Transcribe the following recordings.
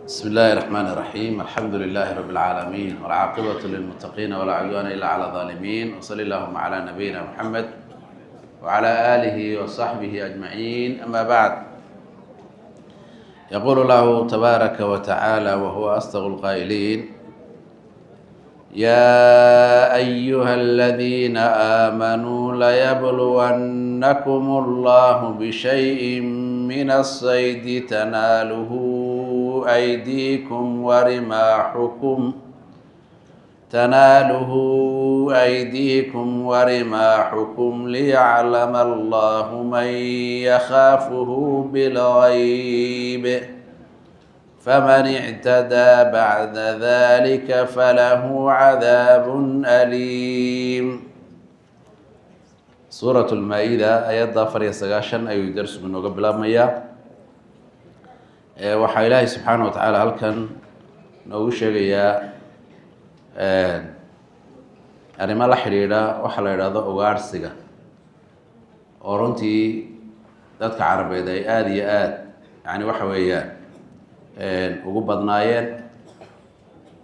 بسم الله الرحمن الرحيم، الحمد لله رب العالمين، والعاقبة للمتقين، ولا عدوان إلا على الظالمين، وصلى اللهم على نبينا محمد وعلى آله وصحبه أجمعين، أما بعد. يقول الله تبارك وتعالى وهو أصدق القائلين: يا أيها الذين آمنوا ليبلونكم الله بشيء من الصيد تناله أيديكم ورماحكم، تناله أيديكم ورماحكم، ليعلم الله من يخافه بالغيب، فمن اعتدى بعد ذلك فله عذاب أليم. Suurat Lmaa-ida, ayadda 94 ayuu darsigu inooga bilaabmayaa. Waxaa Ilaahay subxaana wa tacaala halkan noogu sheegayaa arrimo la xidhiidha waxaa la idhahdo ugaarhsiga, oo runtii dadka Carabeed ay aada iyo aada, yani waxa weeyaan, ugu badnaayeen.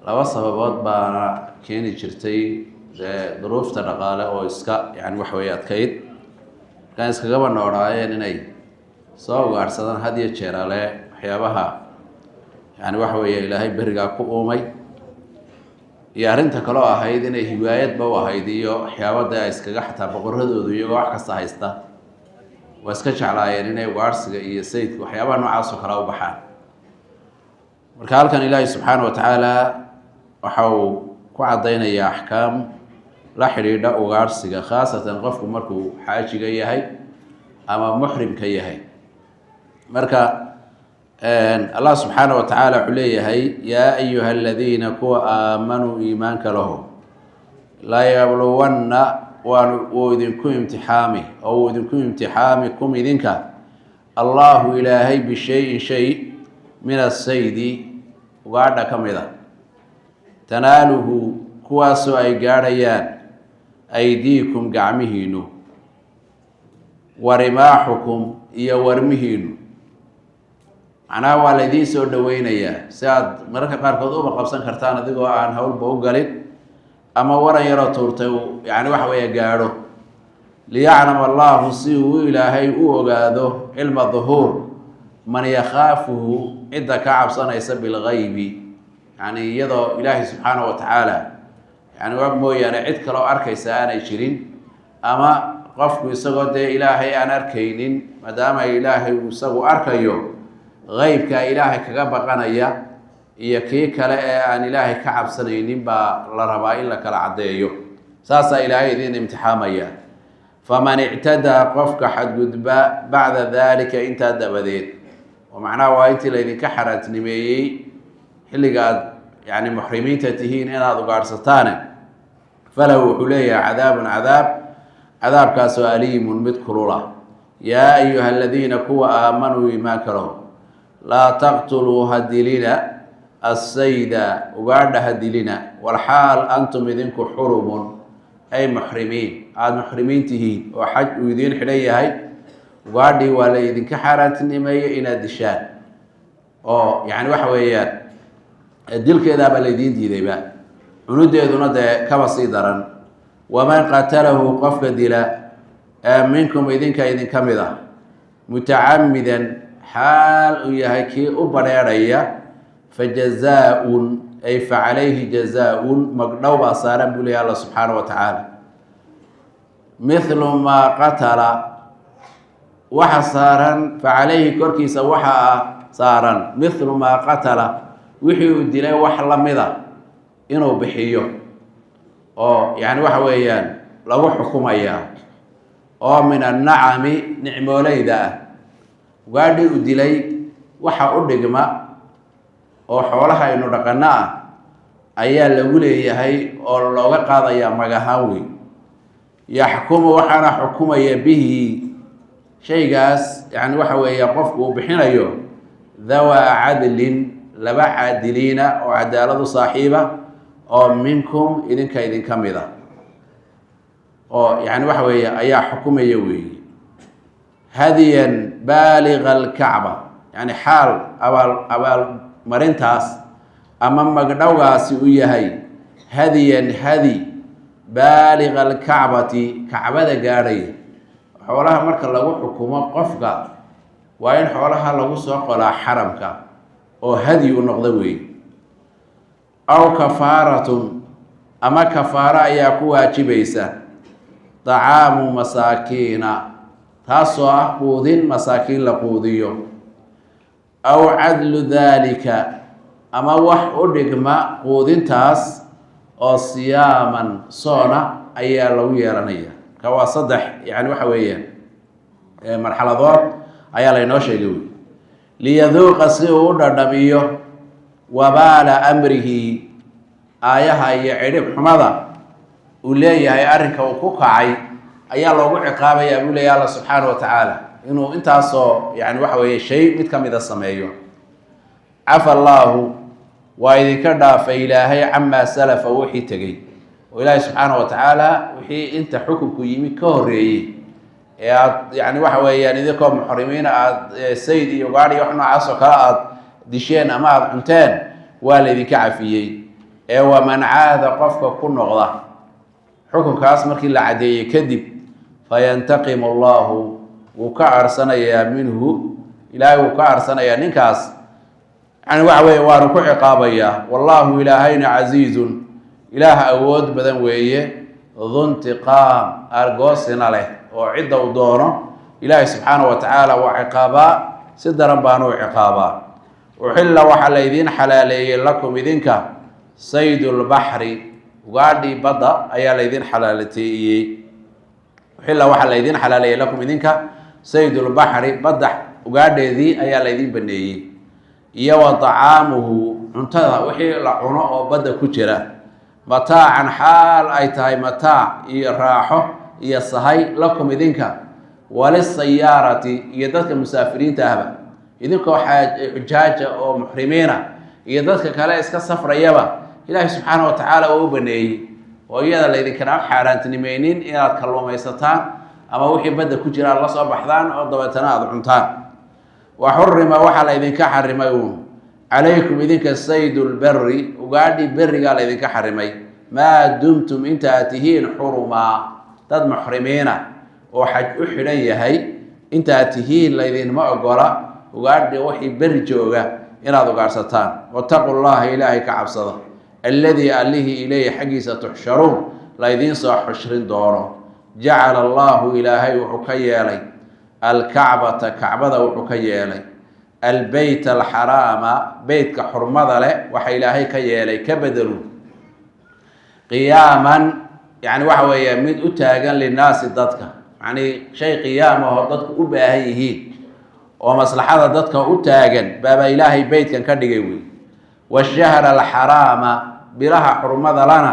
Laba sababood baana keeni jirtay: dee duruufta dhaqaale oo iska, yani waxa weeye, adkayd, markaan iskagaba noolaayeen inay soo ugaarhsadaan had iyo jeerale waxyaabaha, yani waxa weeye, Ilaahay berigaa ku uumay, iyo arrinta kaloo ahayd inay hiwaayadba u ahayd iyo waxyaaba dee ay iskaga, xataa boqoradoodu iyagoo wax kasta haysta waa iska jeclaayeen inay ugaarhsiga iyo saydka, waxyaabaha noocaas oo kale u baxaan. Marka halkan Ilaahay subxaana wa tacaala waxa uu ku caddaynayaa axkaam la xidhiidha ugaarhsiga, khaasatan qofku markuu xaajiga yahay ama muxrimka yahay. Marka Allah subxaana wa tacaala wuxuu leeyahay: yaa ayuha aladiina, kuwa aamanuu, iimaanka laho, layabluwanna, waan wuu idinku imtixaami oo wuu idinku imtixaami, kum, idinka, Allahu, Ilaahay, bishayin, shay, min asaydi, ugaadha ka mid a, tanaaluhu, kuwaasoo ay gaadhayaan, aydiikum, gacmihiinu, wa rimaaxukum, iyo warmihiinu. Macnaha waa laydiin soo dhaweynayaa si aad mararka qaarkood uba qabsan kartaan adigoo aan howlba u galin ama waran yaroo tuurtay uu, yani waxa weeye, gaadho. Liyaclama Allahu, si uu Ilaahay u ogaado, cilma duhuur, man yakhaafuhu, cidda ka cabsanaysa, bilgaybi, yani iyadoo Ilaahay subxaana wa tacaala, yani waa mooyaane cid kaloo arkaysa aanay jirin, ama qofku isagoo dee Ilaahay aan arkaynin, maadaama Ilaahay uu isagu arkayo, qeybka Ilaahay kaga baqanaya iyo kii kale ee aan Ilaahay ka cabsanaynin baa la rabaa in la kala caddeeyo. Saasaa Ilaahay idin imtixaamaya. Faman ictadaa, qofka xadgudba, bacda dalika, intaa dabadeed, oo macnaha waa intii laydinka xaaraantinimeeyey xilliga aad, yani, muxrimiinta tihiin inaad ugaadhsataane, falahu, wuxuu leeyahay, cadaabun, cadaab, cadaabkaasoo aliimun, mid kulula. Yaa ayuha aladiina, kuwa aamanuu, iimaanka laho, laa taqtuluu, ha dilina, assayda, ugaadha ha dilina, walxaal antum, idinku, xurumun, ay muxrimiin, aada muxrimiin tihiin oo xaj uu idiin xidhan yahay. Ugaadhii waa la idinka xaaraantinimeeyey inaad dishaan, oo yani waxa weeyaan dilkeedaabaa laydiin diidayba, cunudeeduna dee kaba sii daran. Waman qatalahu, qofka dila, ee minkum, idinka idinka mid ah, mutacamidan, xaal uu yahay kii u badheedhaya, fa jazaa-un, ay fa calayhi jazaa-un, magdhow baa saaran buu leeyahy Alla subxaana wa tacaala. Mithlu maa qatala, waxa saaran, fa calayhi, korkiisa waxa ah saaran, mithlu maa qatala, wixii uu dilay wax lamida inuu bixiyo, oo yani waxa weeyaan lagu xukumayaa, oo min annacami, nicmooleyda ah. Ugaadhii uu dilay waxa u dhigma oo xoolaha aynu dhaqanno ah ayaa lagu leeyahay oo looga qaadayaa mag ahaan wey. Yaxkumu, waxaana xukumaya, bihi, shaygaas, yani waxa weeye, qofku uu bixinayo, dhawaa cadlin, laba caadiliina oo cadaaladu saaxiiba, oo minkum, idinka idinka mid a, oo yani waxa weeye ayaa xukumaya weeye. Hadiyan baaliga alkacba, yani xaal abaal Marintaas ama magdhowgaasi u yahay hadiyan hadi baaliga alkacbati, kacbada gaadhaya. Xoolaha marka lagu xukumo qofka, waa in xoolaha lagu soo qolaa xaramka oo hadyi u noqda weeye. Aw kafaaratun, ama kafaaro ayaa ku waajibaysa, dacaamu masaakiina, taasoo ah quudin masaakiin la quudiyo, aw cadlu daalika, ama wax u dhigma quudintaas oo siyaaman soona ayaa lagu yeelanaya. Marka waa saddex, yani waxa weeyaan, marxaladood ayaa laynoo sheegay wey. Liyaduuqa, si uu u dhadhamiyo, wabaala amrihi, aayaha iyo cidhib xumada uu leeyahay arrinka uu ku kacay ayaa loogu ciqaabayaa, buu leeyahy Alla subxaana wa tacaala, inuu intaasoo yani waxa weeye shay mid ka mida sameeyo. Cafa allaahu, waa idinka dhaafay Ilaahay, camaa salafa, wixii tegey, oo Ilaahay subxaana wa tacaala wixii inta xukunku yimi ka horreeyey ee aada yani waxa weeyaan idinkoo muxrimiina aada sayd iyo gaadh iyo wax noocaas oo kale aada disheen ama aada cunteen, waa laydinka cafiyey. Ee waman caada, qofka ku noqda xukunkaas markii la caddeeyey kadib, fayantaqimu allahu, wuu ka arsanayaa, minhu, Ilaahay wuu ka arsanayaa ninkaas, yani waxa weeye waanu ku ciqaabayaa. Wallaahu, Ilaahayna, casiizun, Ilaah awood badan weeye, duntiqaam, argoosina leh, oo cidda uu doono Ilaahay subxaana wa tacaala waa ciqaabaa, si daran baanu u ciqaabaa. Uxilla, waxaa laydiin xalaaleeyey, lakum, idinka, saydulbaxri, ugaadhii badda ayaa laydin xalaalateeyey. Uxilla, waxaa laydiin xalaaleeyey, lakum, idinka, saydulbaxri, badda ugaadheedii ayaa laydin baneeyey, iyo wa dacaamuhu, cuntada wixii la cuno oo badda ku jira, mataacan, xaal ay tahay mataac iyo raaxo iyo sahay, lakum, idinka, walisayaarati, iyo dadka musaafiriinta ahba. Idinkoo xujaaja oo muxrimiina iyo dadka kale iska safrayaba, Ilaahay subxaana wa tacaala oo u baneeyey, oo iyada laydinkana xaaraantinimaynin inaad kalluumaysataan ama wixii badda ku jira aad la soo baxdaan oo dabeetana aada cuntaan. Wa xurima, waxaa laydinka xarimay uun, calaykum, idinka, saydulberi, ugaadhii berigaa laydinka xarimay, maa dumtum, inta aad tihiin, xurumaa, dad muxrimiina oo xaj u xidhan yahay inta aad tihiin, laydinma ogola ugaadhi wixii beri jooga inaad ugaadhsataan. Wataqu llaha, Ilaahay ka cabsada, alladii, allihii, ileyhi, xaggiisa, tuxsharuun, laydiin soo xushrin doono. Jacala allaahu, Ilaahay wuxuu ka yeelay, alkacbata, kacbada wuxuu ka yeelay, albeyt alxaraama, beytka xurmada leh waxa Ilaahay ka yeelay ka bedelu, qiyaaman, yani waxa weeye mid u taagan, linnaasi, dadka, macnii shay qiyaam ahoo dadku u baahan yihiin oo maslaxada dadka u taagan baabaa Ilaahay beytkan ka dhigay wey. Washahra alxaraama, bilaha xurmada lana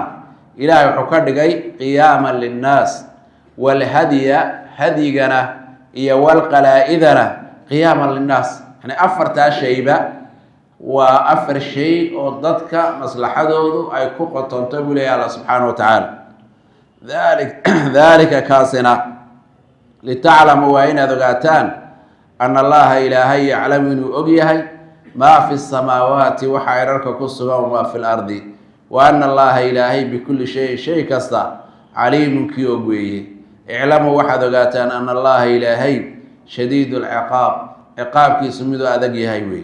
Ilaahay wuxuu ka dhigay qiyaaman linnaas, waalhadya, hadyigana, iyo walqalaa-idana qiyaaman linnaas. Yani afartaa shayba waa afar shay oo dadka maslaxadoodu ay ku qotonto, buu leeyahy Alla subxaana wa tacaala. Daalika, kaasina, litaclamuu, waa inaad ogaataan, ana Allaha, Ilaahay, yaclamu, inuu og yahay, maa fi samaawaati, waxa cirarka ku sugan, wamaa fi lardi, wa ana Allaha, Ilaahay, bikulli shayin, shay kasta, caliimun, kii og weeye. Iclamuu, waxaad ogaataan, ana Allaha, Ilaahay, shadiidu lciqaab, ciqaabkiisu miduu adag yahay wey,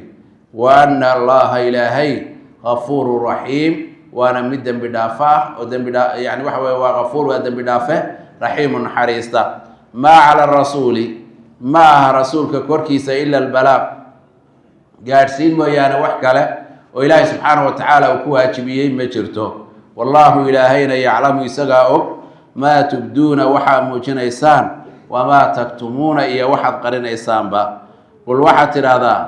wa ana Allaha, Ilaahay, gafuuru raxiim, waana mid dembi dhaafo ah oo dembi dhaa, yani waxa weye waa gafuur, waa dembi dhaafe, raxiimu, naxariista. Maa cala rasuuli, ma aha rasuulka korkiisa, ila albalaaq, gaadhsiin mooyaane wax kale oo Ilaahay subxaana wa tacaala uu ku waajibiyey ma jirto. Wallaahu, Ilaahayna, yaclamu, isagaa og, maa tubduuna, waxaad muujinaysaan, wamaa taktumuuna, iyo waxaad qarinaysaanba. Qul, waxaad tidhaahdaa,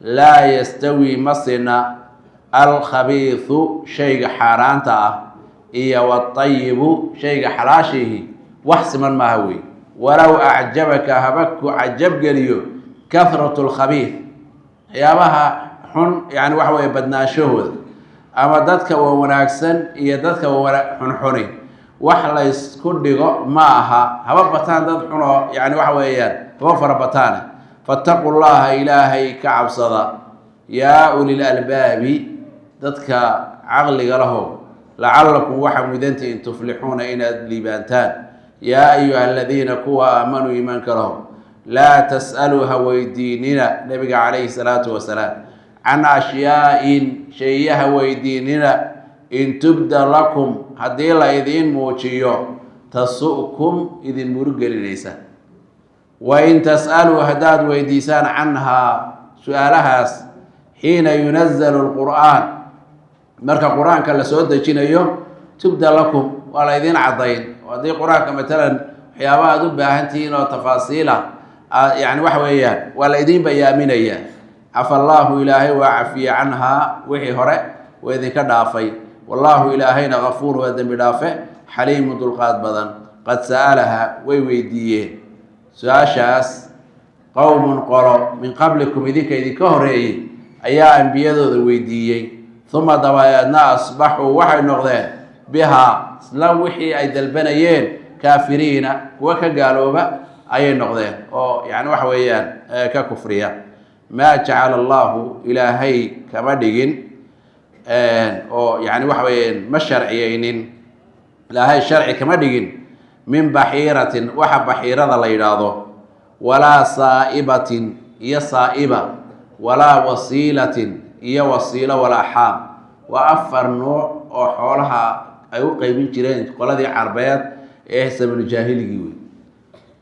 laa yastawii, ma sina, alkhabiisu, shayga xaaraanta ah, iyo watayibu, shayga xalaashiihi, wax siman maaha wey. Walow acjabaka, haba ku cajabgeliyo, kahratu lkhabiis, waxyaabaha xun, yani waxa weeye badnaanshahooda, ama dadka wa wanaagsan iyo dadka xunxuni wax laysku dhigo ma aha, haba bataan dad xunoo, yani waxa weeyaan haba fara bataane. Fattaqu llaha, Ilaahay ka cabsada. Yaa ulil albaabi, dadka caqliga lahow, lacalakum waxaa mudantihiin, tuflixuuna, inaad liibaantaan. Yaa ayuha aladiina, kuwa aamanuu, iimaanka lahow, laa tas'aluu, ha weydiinina Nebiga calayhi salaatu wasalaam can ashyaa-in, shayaha weydiinina, in tubda lakum, haddii la idiin muujiyo, tasu'kum, idin murugelinaysa. Wa in tas'aluu, haddaad weydiisaan, canhaa, su-aalahaas, xiina yunazalu lqur'aan, marka qur-aanka la soo dejinayo, tubda lakum, waa la idiin caddayn. Oo haddii qur-aanka matalan waxyaabaha aada u baahan tihiin oo tafaasiila, yani waxa weeyaan waa la idiin bayaaminaya. Cafa allaahu, Ilaahay waa cafiye, canhaa, wixii hore waa idinka dhaafay. Wallaahu, Ilaahayna, gafuur, waa dembi dhaafe, xaliimu, dulqaad badan. Qad sa'alaha, way weydiiyeen su-aashaas, qowmun, qolo, min qablikum, idinka idinka horeeyey ayaa ambiyadooda weydiiyey. Uma, dabadeedna, asbaxuu, waxay noqdeen, bihaa, isla wixii ay dalbanayeen, kaafiriina, kuwa ka gaalooba ayay noqdeen oo yani waxa weeyaan ka kufriya. Maa jacala allahu, Ilaahay kama dhigin, oo yani waxa weeyaan ma sharciyeynin, Ilaahay sharci kama dhigin, min baxiiratin, waxa baxiirada la yidhaahdo, walaa saa'ibatin, iyo saa'iba, walaa wasiilatin, iyo wasiilo, walaa xaam. Waa afar nuuc oo xoolaha ay u qeybin jireen qoladii Carbeed ee samanujaahiligii wey,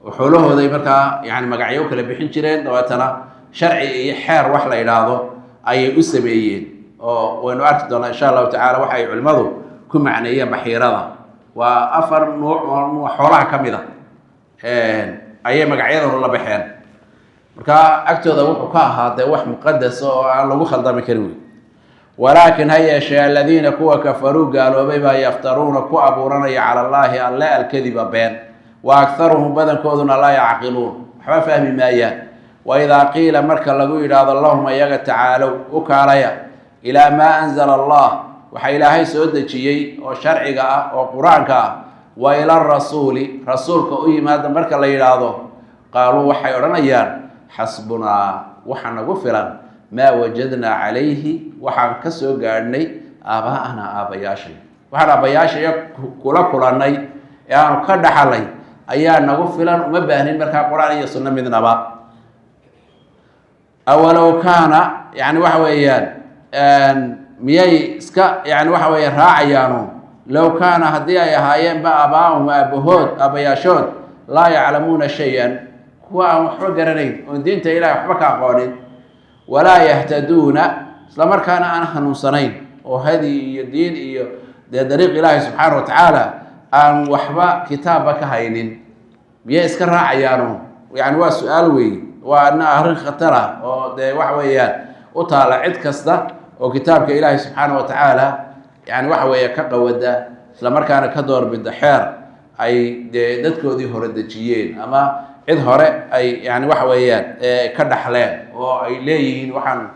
oo xoolahooday markaa yani magacyo u kala bixin jireen. Dabeetana sharci iyo xeer wax la yidhaahdo ayay u sameeyeen, oo waynu arki doonaa insha Allahu tacala waxa ay culimmadu ku macneeyeen baxiirada. Waa afar nuuc oo xoolaha ka mid a ayay magacyadooda la baxeen. Marka agtooda wuxuu ka ahaa dee wax muqadas oo aan lagu khaldami karin wey. Walaakin, ha yeeshee, aladiina, kuwa, kafaruu, gaaloobay baa, yaftaruuna, ku abuuranaya, cala allaahi, Alle, alkadiba, been. Wa akharuhum, badankooduna, laa yacqiluun, waxba fahmi maayaan. Wa idaa qiila, marka lagu yidhaahdo, lahum, ayaga, tacaalow, u kaalaya, ilaa maa anzala Allah, waxa Ilaahay soo dejiyey oo sharciga ah oo Qur-aanka ah, wa ila rasuuli, rasuulka u yimaada marka la yidhaahdo, qaaluu, waxay odhanayaan, xasbunaa, waxa nagu filan, maa wajadnaa calayhi, waxaan ka soo gaadhnay, aaba'anaa, aabbayaashay, waxaan aabbayaashaya kula kulannay ee aanu ka dhaxalay ayaa nagu filan, uma baahnin markaa Qur-aan iyo sunno midnaba. Awalow kaana, yani waxa weeyaan miyay iska yani waxa weeye raacayaanu, low kaana, haddii ay ahaayeenba, aabaahum, aabahood, aabayaashood, laa yaclamuuna shay-an, kuwa aan waxba garanayn oon diinta Ilahay waxba ka aqoonin, walaa yahtaduuna, isla markaana aan hanuunsanayn oo hadi iyo diin iyo dee dariiq Ilaahay subxaana wa tacaala aan waxba kitaabba ka haynin, miyay iska raacayaanu? Yani waa su-aal weeye, waana arrin khatar ah oo dee waxa weeyaan u taala cid kasta oo kitaabka Ilaahay subxaana wa tacaala yani waxa weeye ka qawada, isla markaana ka doorbida xeer ay dee dadkoodii hore dejiyeen ama cid hore ay yani waxa weeyaan ka dhaxleen oo ay leeyihiin waxaan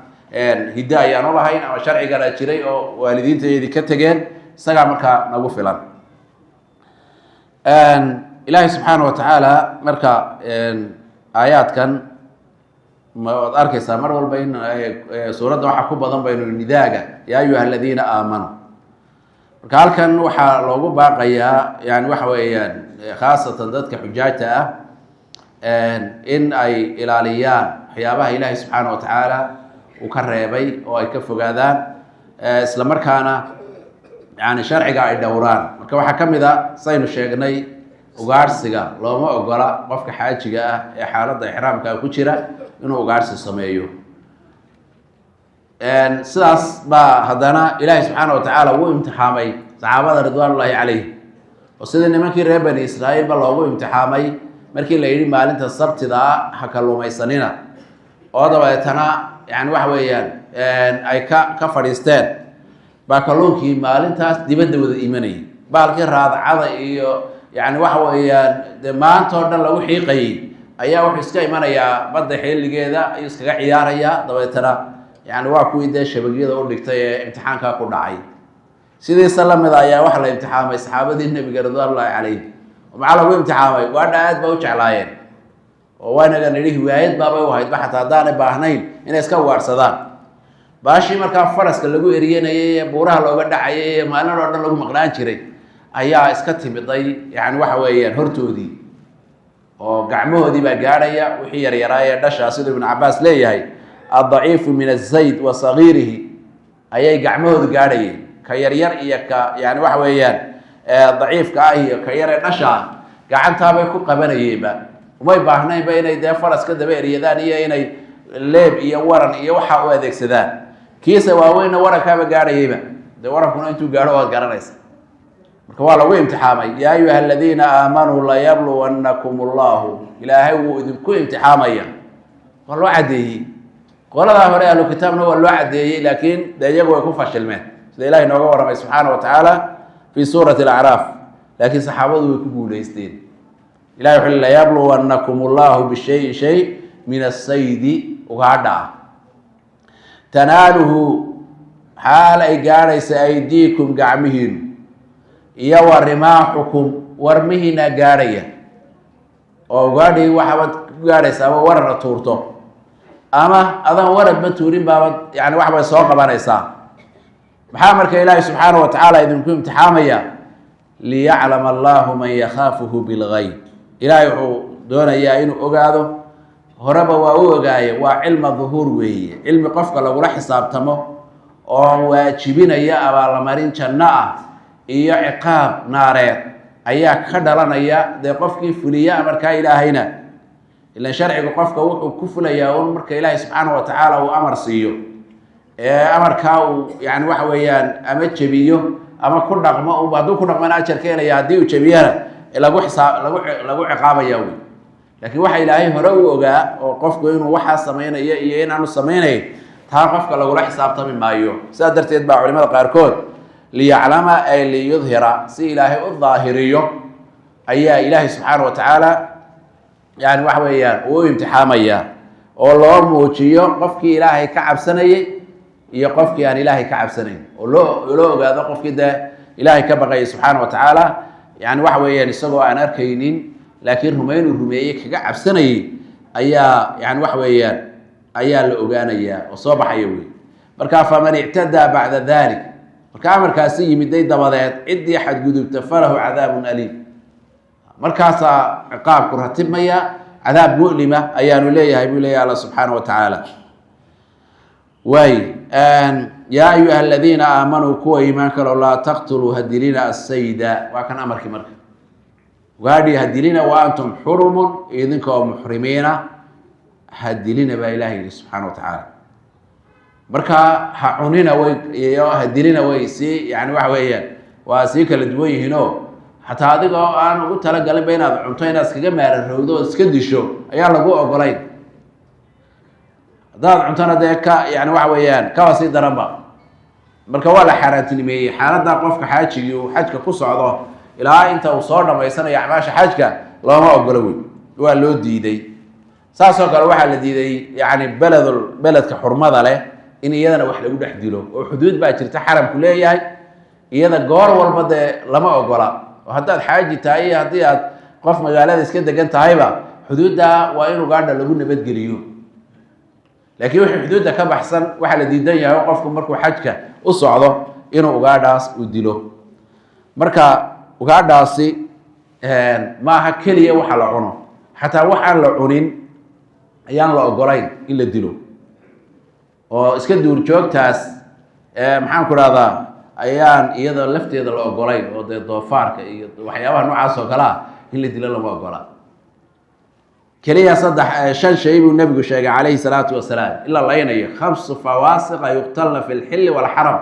hiddo ayaan u lahayn ama sharcigana jiray oo waalidiintaydii ka tegeen, isagaa markaa nagu filan. Ilaahay subxaana wa tacaala marka aayaadkan waad arkaysaa mar walba in suuradda waxaa ku badan baynu nidaaga, yaa ayuha aladiina aamanuu. Marka halkan waxaa loogu baaqayaa yani waxa weeyaan khaasatan dadka xujaajta ah in ay ilaaliyaan waxyaabaha Ilaahay subxaana wa tacaala uu ka reebay oo ay ka fogaadaan, isla markaana yani sharciga ay dhowraan. Marka waxaa ka mid a, saynu sheegnay, ugaarhsiga looma ogola qofka xaajiga ah ee xaaladda ixraamka ku jira inuu ugaarhsi sameeyo. Sidaas baa haddana Ilaahay subxaana wa tacaala ugu imtixaamay saxaabada ridwaanullaahi calayh, oo sidii nimankii reer Bani Israa'iil ba loogu imtixaamay markii la yidhi maalinta Sabtida ha kalluumaysanina, oo dabeetana yani waxa weeyaan ay ka fadhiisteen, baa kalluunkii maalintaas dibadda wada imanayay, baalkii raadcada iyo yani waxa weeyaan dee maanta oo dhan lagu xiiqayay ayaa wuxuu iska imanayaa badda xilligeeda ayuu iskaga ciyaarayaa. Dabeetana yani waa kuwii dee shabagyada u dhigtay ee imtixaankaa ku dhacay. Sidiisa lamida ayaa waxa la imtixaamay saxaabadii Nebiga ridwaanullaahi calayh. Maxaa lagu imtixaamay? Waadha aad ba u jeclaayeen oo waanaga nidhi hiwaayad baabay u ahayd ba, xataa haddaanay baahnayn inay iska ugaadhsadaan. Baashii markaa faraska lagu eryanayay ee buuraha looga dhacayay ee maalin oo dhan lagu maqnaan jiray ayaa iska timiday, yani waxa weeyaan hortoodii oo gacmahoodii baa gaadhaya wixii yaryaraa ee dhashaa. Siduu Ibnu Cabaas leeyahay, addaciifu min azayd wa sagiirihi ayay gacmahoodu gaadhayeen, ka yaryar iyo ka yani waxa weeyaan daciifka ah iyo ka yar ee dhasha ah gacantaabay ku qabanayeenba. Umay baahnaynba inay dee faras ka daba eryadaan iyo inay leeb iyo waran iyo waxa u adeegsadaan. Kiisa waaweynna warankaaba gaadhayayba, dee warankuna intuu gaadho waad garanaysa. Marka waa lagu imtixaamay. Yaa ayuha aladiina aamanuu layabluwannakum allahu, Ilaahay wuu idinku imtixaamaya. Waa loo caddeeyey qoladaa hore, ahlu kitaabna waa loo caddeeyey, laakiin dee iyagu way ku fashilmeen, sida Ilahay nooga warramay subxaana wa tacaala fi suurati Alacraaf. Laakiin saxaabadu way ku guulaysteen. Ilahay wuxu: layabluwannakum allahu bishayin, shay, min asaydi, ugaadha ah, tanaaluhu, xaal ay gaadhaysa, aydiikum, gacmihiinu, iyo wa rimaaxukum, warmihiina gaadhaya. Oo ugaadhii waxaabad ku gaadhaysa ama warana tuurto ama adaan waranba tuurin baabad yani waxbay soo qabanaysaa. Maxaa marka Ilaahay subxaana wa tacaala idinku imtixaamaya? Liyaclama allahu man yakhaafuhu bilgayb. Ilaahay wuxuu doonayaa inuu ogaado, horeba waa u ogaaye, waa cilma duhuur weeye, cilmi qofka lagula xisaabtamo oo waajibinaya abaalmarin janno ah iyo ciqaab naareed ayaa ka dhalanaya. Dee qofkii fuliya amarkaa Ilaahayna, ilan sharcigu qofka wuxuu ku fulayaa un marka Ilaahay subxaana wa tacaala uu amar siiyo ee amarkaa uu yani waxa weeyaan ama jebiyo ama ku dhaqmo. Hadduu ku dhaqmana ajar ka helaya, haddii uu jebiyana lagu xisaab lagu ciqaabaya wey. Laakiin waxa Ilaahay hore u ogaa oo qofku inuu waxaa samaynayo iyo inaanu samaynayn, taa qofka lagula xisaabtami maayo. Sidaa darteed baa culimada qaarkood liyaclama ay liyudhira, si Ilaahay u daahiriyo ayaa Ilaahay subxaana wa tacaala yani waxa weeyaan uu u imtixaamaya, oo loo muujiyo qofkii Ilaahay ka cabsanayay iyo qofkii aan Ilaahay ka cabsanayn, oo loo ogaado qofkii dee Ilaahay ka baqayay subxaana wa tacaala, yani waxa weeyaan isagoo aan arkaynin laakiin rumaynuu rumeeyey kaga cabsanayay ayaa yani waxa weeyaan ayaa la ogaanayaa oo soo baxaya wey. Marka faman ictadaa bacda dalik, marka amarkaasi yimiday dabadeed ciddii xadgudubta, falahu cadaabun aliim. Markaasaa ciqaabku ratibmaya, cadaab mu'lima ayaanu leeyahay, buu leeyahay Alla subxaana wa tacaala. Waay, yaa ayuha aladiina aamanuu, kuwa iimaan kalo, laa taqtuluu, hadilina, asayda. Waa kan amarkii marka, ugaadhi hadilina, wa antum xurumun, idinka oo muxrimiina hadilina, baa Ilahay yihi subxaana wa tacaala. Marka ha cunina way iyo hadilina way sii yani waxa weeyaan waa sii kala duwan yihiinoo, xataa adigoo aan ugu talagalinba inaad cunto, inaad iskaga maararowdo oo iska disho ayaan lagu ogolayn. Haddaad cuntona dee ka yani waxa weeyaan kaba sii daranba. Marka waa la xaaraantinimeeyey xaaladda qofka xaajigii uu xajka ku socdo ilaa inta uu soo dhamaysanayo acmaasha xajka, looma ogolo wey, waa loo diiday. Saasoo kale waxaa la diiday yani beledul beledka xurmada leh in iyadana wax lagu dhex dilo, oo xuduud baa jirta xaramku leeyahay, iyada goor walba dee lama ogola. Oo haddaad xaaji tahay iyo haddii aad qof magaalada iska degan tahayba, xuduudda waa in ugaadha lagu nabadgeliyo. Laakiin wixii xuduudda ka baxsan waxaa la diidan yahay qofku markuu xajka u socdo inuu ugaadhaas u dilo. Marka ugaadhaasi maaha keliya waxa la cuno, xataa waxaan la cunin ayaan la ogolayn in la dilo, oo iska duurjoogtaas maxaan ku rahdaa ayaan iyada lafteeda la ogolayn, oo dee doofaarka iyo waxyaabaha noocaas oo kale ah in la dilo lama ogola. Keliya saddex, shan shay buu Nebigu sheegay calayhi salaatu wasalaam in la laynayo: khamsu fawaasiqa yuqtalna fi lxilli walxaram.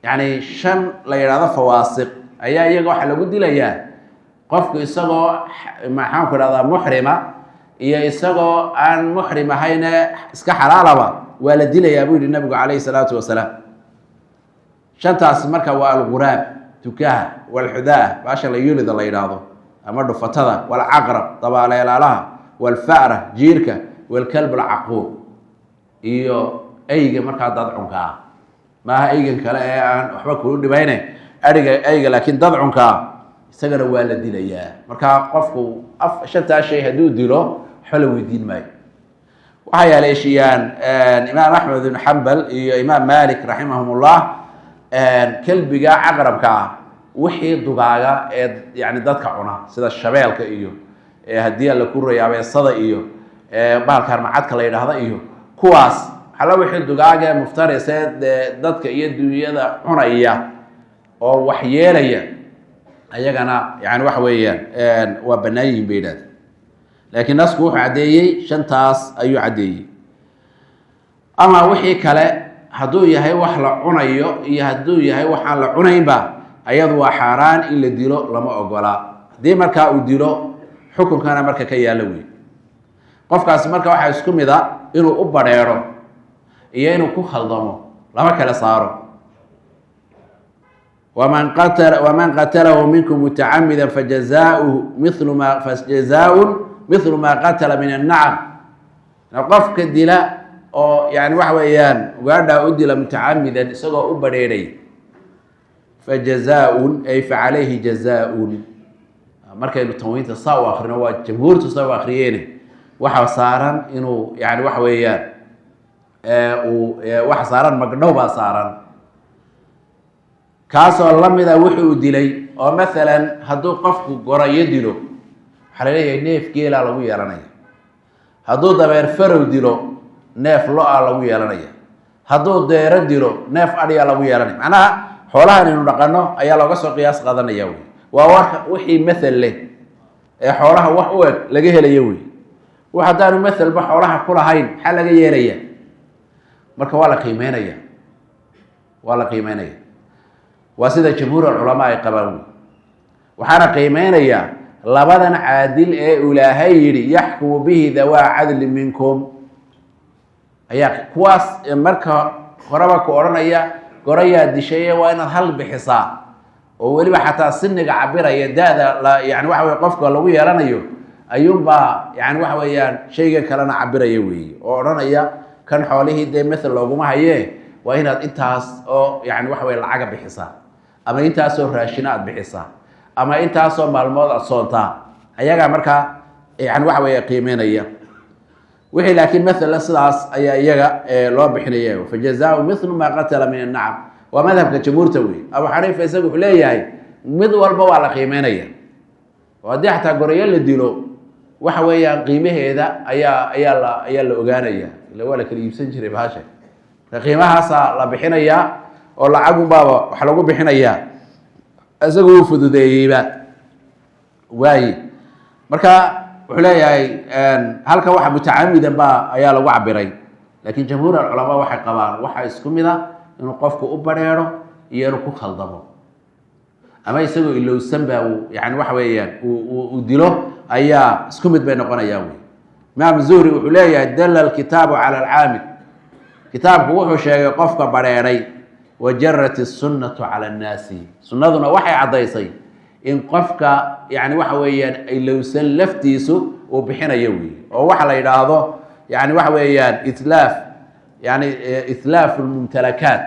Yacni shan la yidhahdo fawaasiq ayaa iyaga waxaa lagu dilayaa qofku isagoo maxaan ku idhahdaa muxrima iyo isagoo aan muxrim ahayne iska xalaalaba waa la dilayaa, buu yihi Nabigu calayhi salaatu wasalaam. Shantaas marka waa alguraab, tukaha, walxudaa, baasha la yulida la yidhaahdo ama dhufatada, walcaqrab, dabaaleelaalaha, walfa'ra, jiirka, walkalb alcaquur, iyo eyga markaa dadcunka ah. Maaha eygan kale ee aan waxba kuu dhibayne aiga eyga, laakiin dadcunka ah isagana waa la dilayaa. Markaa qofku shantaa shay hadduu dilo waxba la weydiin maayo. Waxay haleeshiyaan Imaam Axmed ibn Xambal iyo Imaam Malik raximahumullah kelbiga caqrabka ah, wixii dugaaga ee yani dadka cuna, sida shabeelka iyo haddii alla ku raya abeesada iyo bahalka harmacadka la yidhaahda iyo kuwaas xalla, wixii dugaaga ee muftarisee dee dadka iyo dunyada cunaya oo wax yeelaya, ayagana yani waxa weeyaan waa bannaan yihiin bay yidhahda. Laakiin nasku wuxuu caddeeyey shantaas ayuu caddeeyey. Ama wixii kale hadduu yahay wax la cunayo iyo hadduu yahay waxaan la cunaynba, ayadu waa xaaraan in la dilo, lama ogola. Haddii markaa uu dilo, xukunkana marka ka yaallo wey qofkaasi. Marka waxaa isku mid a inuu u badheedho iyo inuu ku khaldamo, lama kala saaro. Waman qatalahu minkum mutacamida fajazaaun mithlu ma qatala min annacam. Qofka dila oo yani waxa weeyaan ugaadhaa u dila mutacamidan, isagoo u badheedhay, fajazaaun ay facalayhi jazaaun. Markaynu tanwiinta saa u akrino, waa jamhuurtu saa u akriyeene, waxaa saaran inuu yani waxa weeyaan uu waxa saaran magdhow baa saaran, kaasoo lamida wuxuu dilay. Oo mathalan hadduu qofku gorayo dilo, waxaa la leeyahay neef geelaa lagu yeelanaya. Hadduu dabeer farow dilo, neef lo-a lagu yeelanaya. Hadduu deero dilo, neef adhiyaa lagu yeelanaya. Macnaha xoolahan aynu dhaqano ayaa looga soo qiyaas qaadanaya wey. Waa warka wixii mathal leh ee xoolaha wax u eg laga helayo wey. Wax haddaanu mathalba xoolaha ku lahayn, maxaa laga yeelaya? Marka waa la qiimeynaya, waa la qiimeynaya. Waa sida jamhuur alculamaa ay qabaan wey. Waxaana qiimeynayaa labadan caadil ee Ilaahay yidhi yaxkumu bihi dawaa cadli minkum, ayaa kuwaas marka horeba ku odhanaya gorayaa dishaye, waa inaad hal bixisaa, oo weliba xataa siniga cabiraya da-da la yani waxa weye qofka lagu yeelanayo ayuunbaa yani waxa weeyaan shaygan kalena cabiraya weeye, oo odhanaya kan xoolihii dee mathal looguma hayee, waa inaad intaas oo yani waxa weye lacaga bixisaa, ama intaasoo raashina aad bixisaa, ama intaasoo maalmood aad soontaa. Ayagaa markaa yani waxa weeye qiimeynaya wixii. Laakiin mathalan sidaas ayaa iyaga loo bixinaya, fajazaau mithlu ma qatala min annacam, waa madhabka jamhuurta wey. Abu Xaniifa isaga wuxuu leeyahay mid walba waa la qiimeynaya, oo haddii xataa gorayo la dilo, waxa weeyaan qiimaheeda ayaa la ogaanaya, ila waa la kala iibsan jiray bahasha. Marka qiimahaasaa la bixinayaa oo lacagunbaaba wax lagu bixinayaa, isaga wuu fududeeyeyba waaye. Marka wuxuu leeyahay halkan waxa mutacamidan ba ayaa lagu cabiray, laakiin jamhuur alculamaa waxay qabaan waxa isku mid a inuu qofku u badheedho iyo inuu ku khaldamo, ama isagoo ilowsan ba uu yani waxa weeyaan uu dilo, ayaa isku mid bay noqonayaan wey. Imaam Zuhri wuxuu leeyahay dalla alkitaabu cala alcaamid, kitaabku wuxuu sheegay qofka badheedhay, wajarat isunnatu cala annaasi, sunnaduna waxay caddaysay in qofka yani waxa weeyaan ilowsan laftiisu uu bixinayo wey. Oo waxa la yidhaahdo yani waxa weeyaan itlaaf, yani itlaafu lmumtalakaat,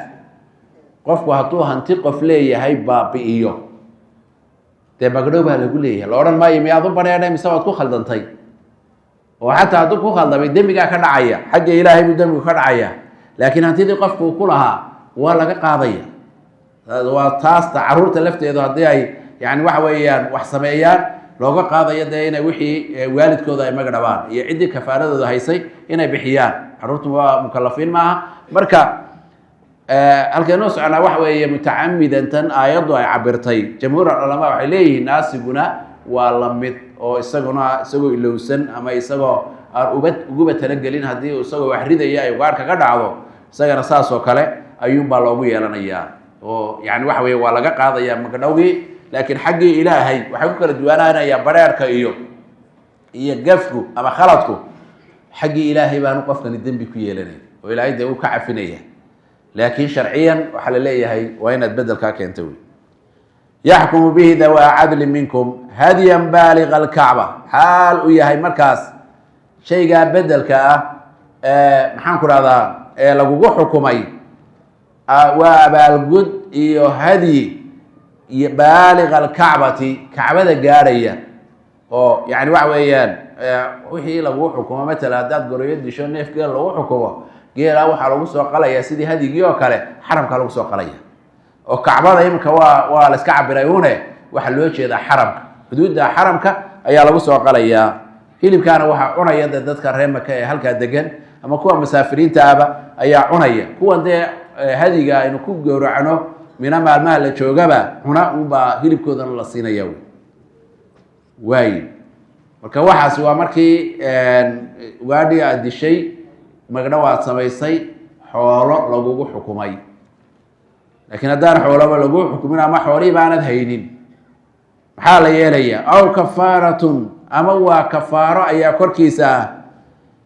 qofku hadduu hanti qof leeyahay baabi'iyo, dee magdhow baa lagu leeyahay. La odhan maayo miyaad u badheedhay mise waad ku khaldantay? Oo xataa hadduu ku khaldamay, dembigaa ka dhacaya, xagga Ilaahay buu dembigu ka dhacaya, laakiin hantidii qofku ku lahaa waa laga qaadaya. Waa taasta caruurta lafteedu haddii ay yani waxa weeyaan wax sameeyaan looga qaadayo, dee inay wixii waalidkooda ay maga dhabaan iyo ciddii kafaaradooda haysay inay bixiyaan. Caruurtu waa mukalafiin maaha. Marka halkeenoo soconaa waxa weeye mutacamidan tan aayaddu ay cabirtay, jamhuur alculamaa waxay leeyihiin naasiguna waa la mid, oo isaguna isagoo ilowsan ama isagoo aan uba uguba talagelin, haddii isagoo wax ridaya ay ugaarhka ka dhacdo, isagana saas oo kale ayuunbaa loogu yeelanayaa, oo yani waxa weye waa laga qaadayaa magdhowgii. Laakiin xaggii Ilaahay waxay ku kala duwanaanayaan bareerka iyo gafku ama khaladku. Xaggii Ilaahay baanu qofkani dembi ku yeelanay oo Ilaahay dee uu ka cafinaya, laakiin sharciyan waxaa la leeyahay waa inaad bedelkaa keento wey. Yaxkumu bihi dawaa cadli minkum hadyan baaliga alkacba, xaal u yahay markaas shaygaa bedelka ah, maxaan ku rahdaa, ee lagugu xukumay, waa abaalgud iyo hadyi iyo baaliga alkacbati, kacbada gaadhaya. Oo yani waxa weeyaan wixii lagu xukumo, matala haddaad goroyo disho, neef geel lagu xukumo, geelaa waxaa lagu soo qalayaa sidii hadigii oo kale, xaramkaa lagu soo qalaya. Oo Kacbada iminka waa la iska cabiray une, waxaa loo jeedaa xaramka, xuduudda xaramka ayaa lagu soo qalayaa. Hilibkaana waxaa cunaya dee dadka reer Maka ee halkaa degan ama kuwa musaafiriinta ahba ayaa cunaya. Kuwan dee hadiga aynu ku gowracno Mina maalmaha la joogaba cuna unbaa hilibkoodana la siinaya. Waay, marka waxaas waa markii ugaadhii aad dishay, magdhow aad samaysay, xoolo lagugu xukumay. Laakiin haddaan xoolaba lagu xukumin ama xoolihii baanad haynin, maxaa la yeelaya? Aw kafaaratun, ama waa kafaaro ayaa korkiisa ah,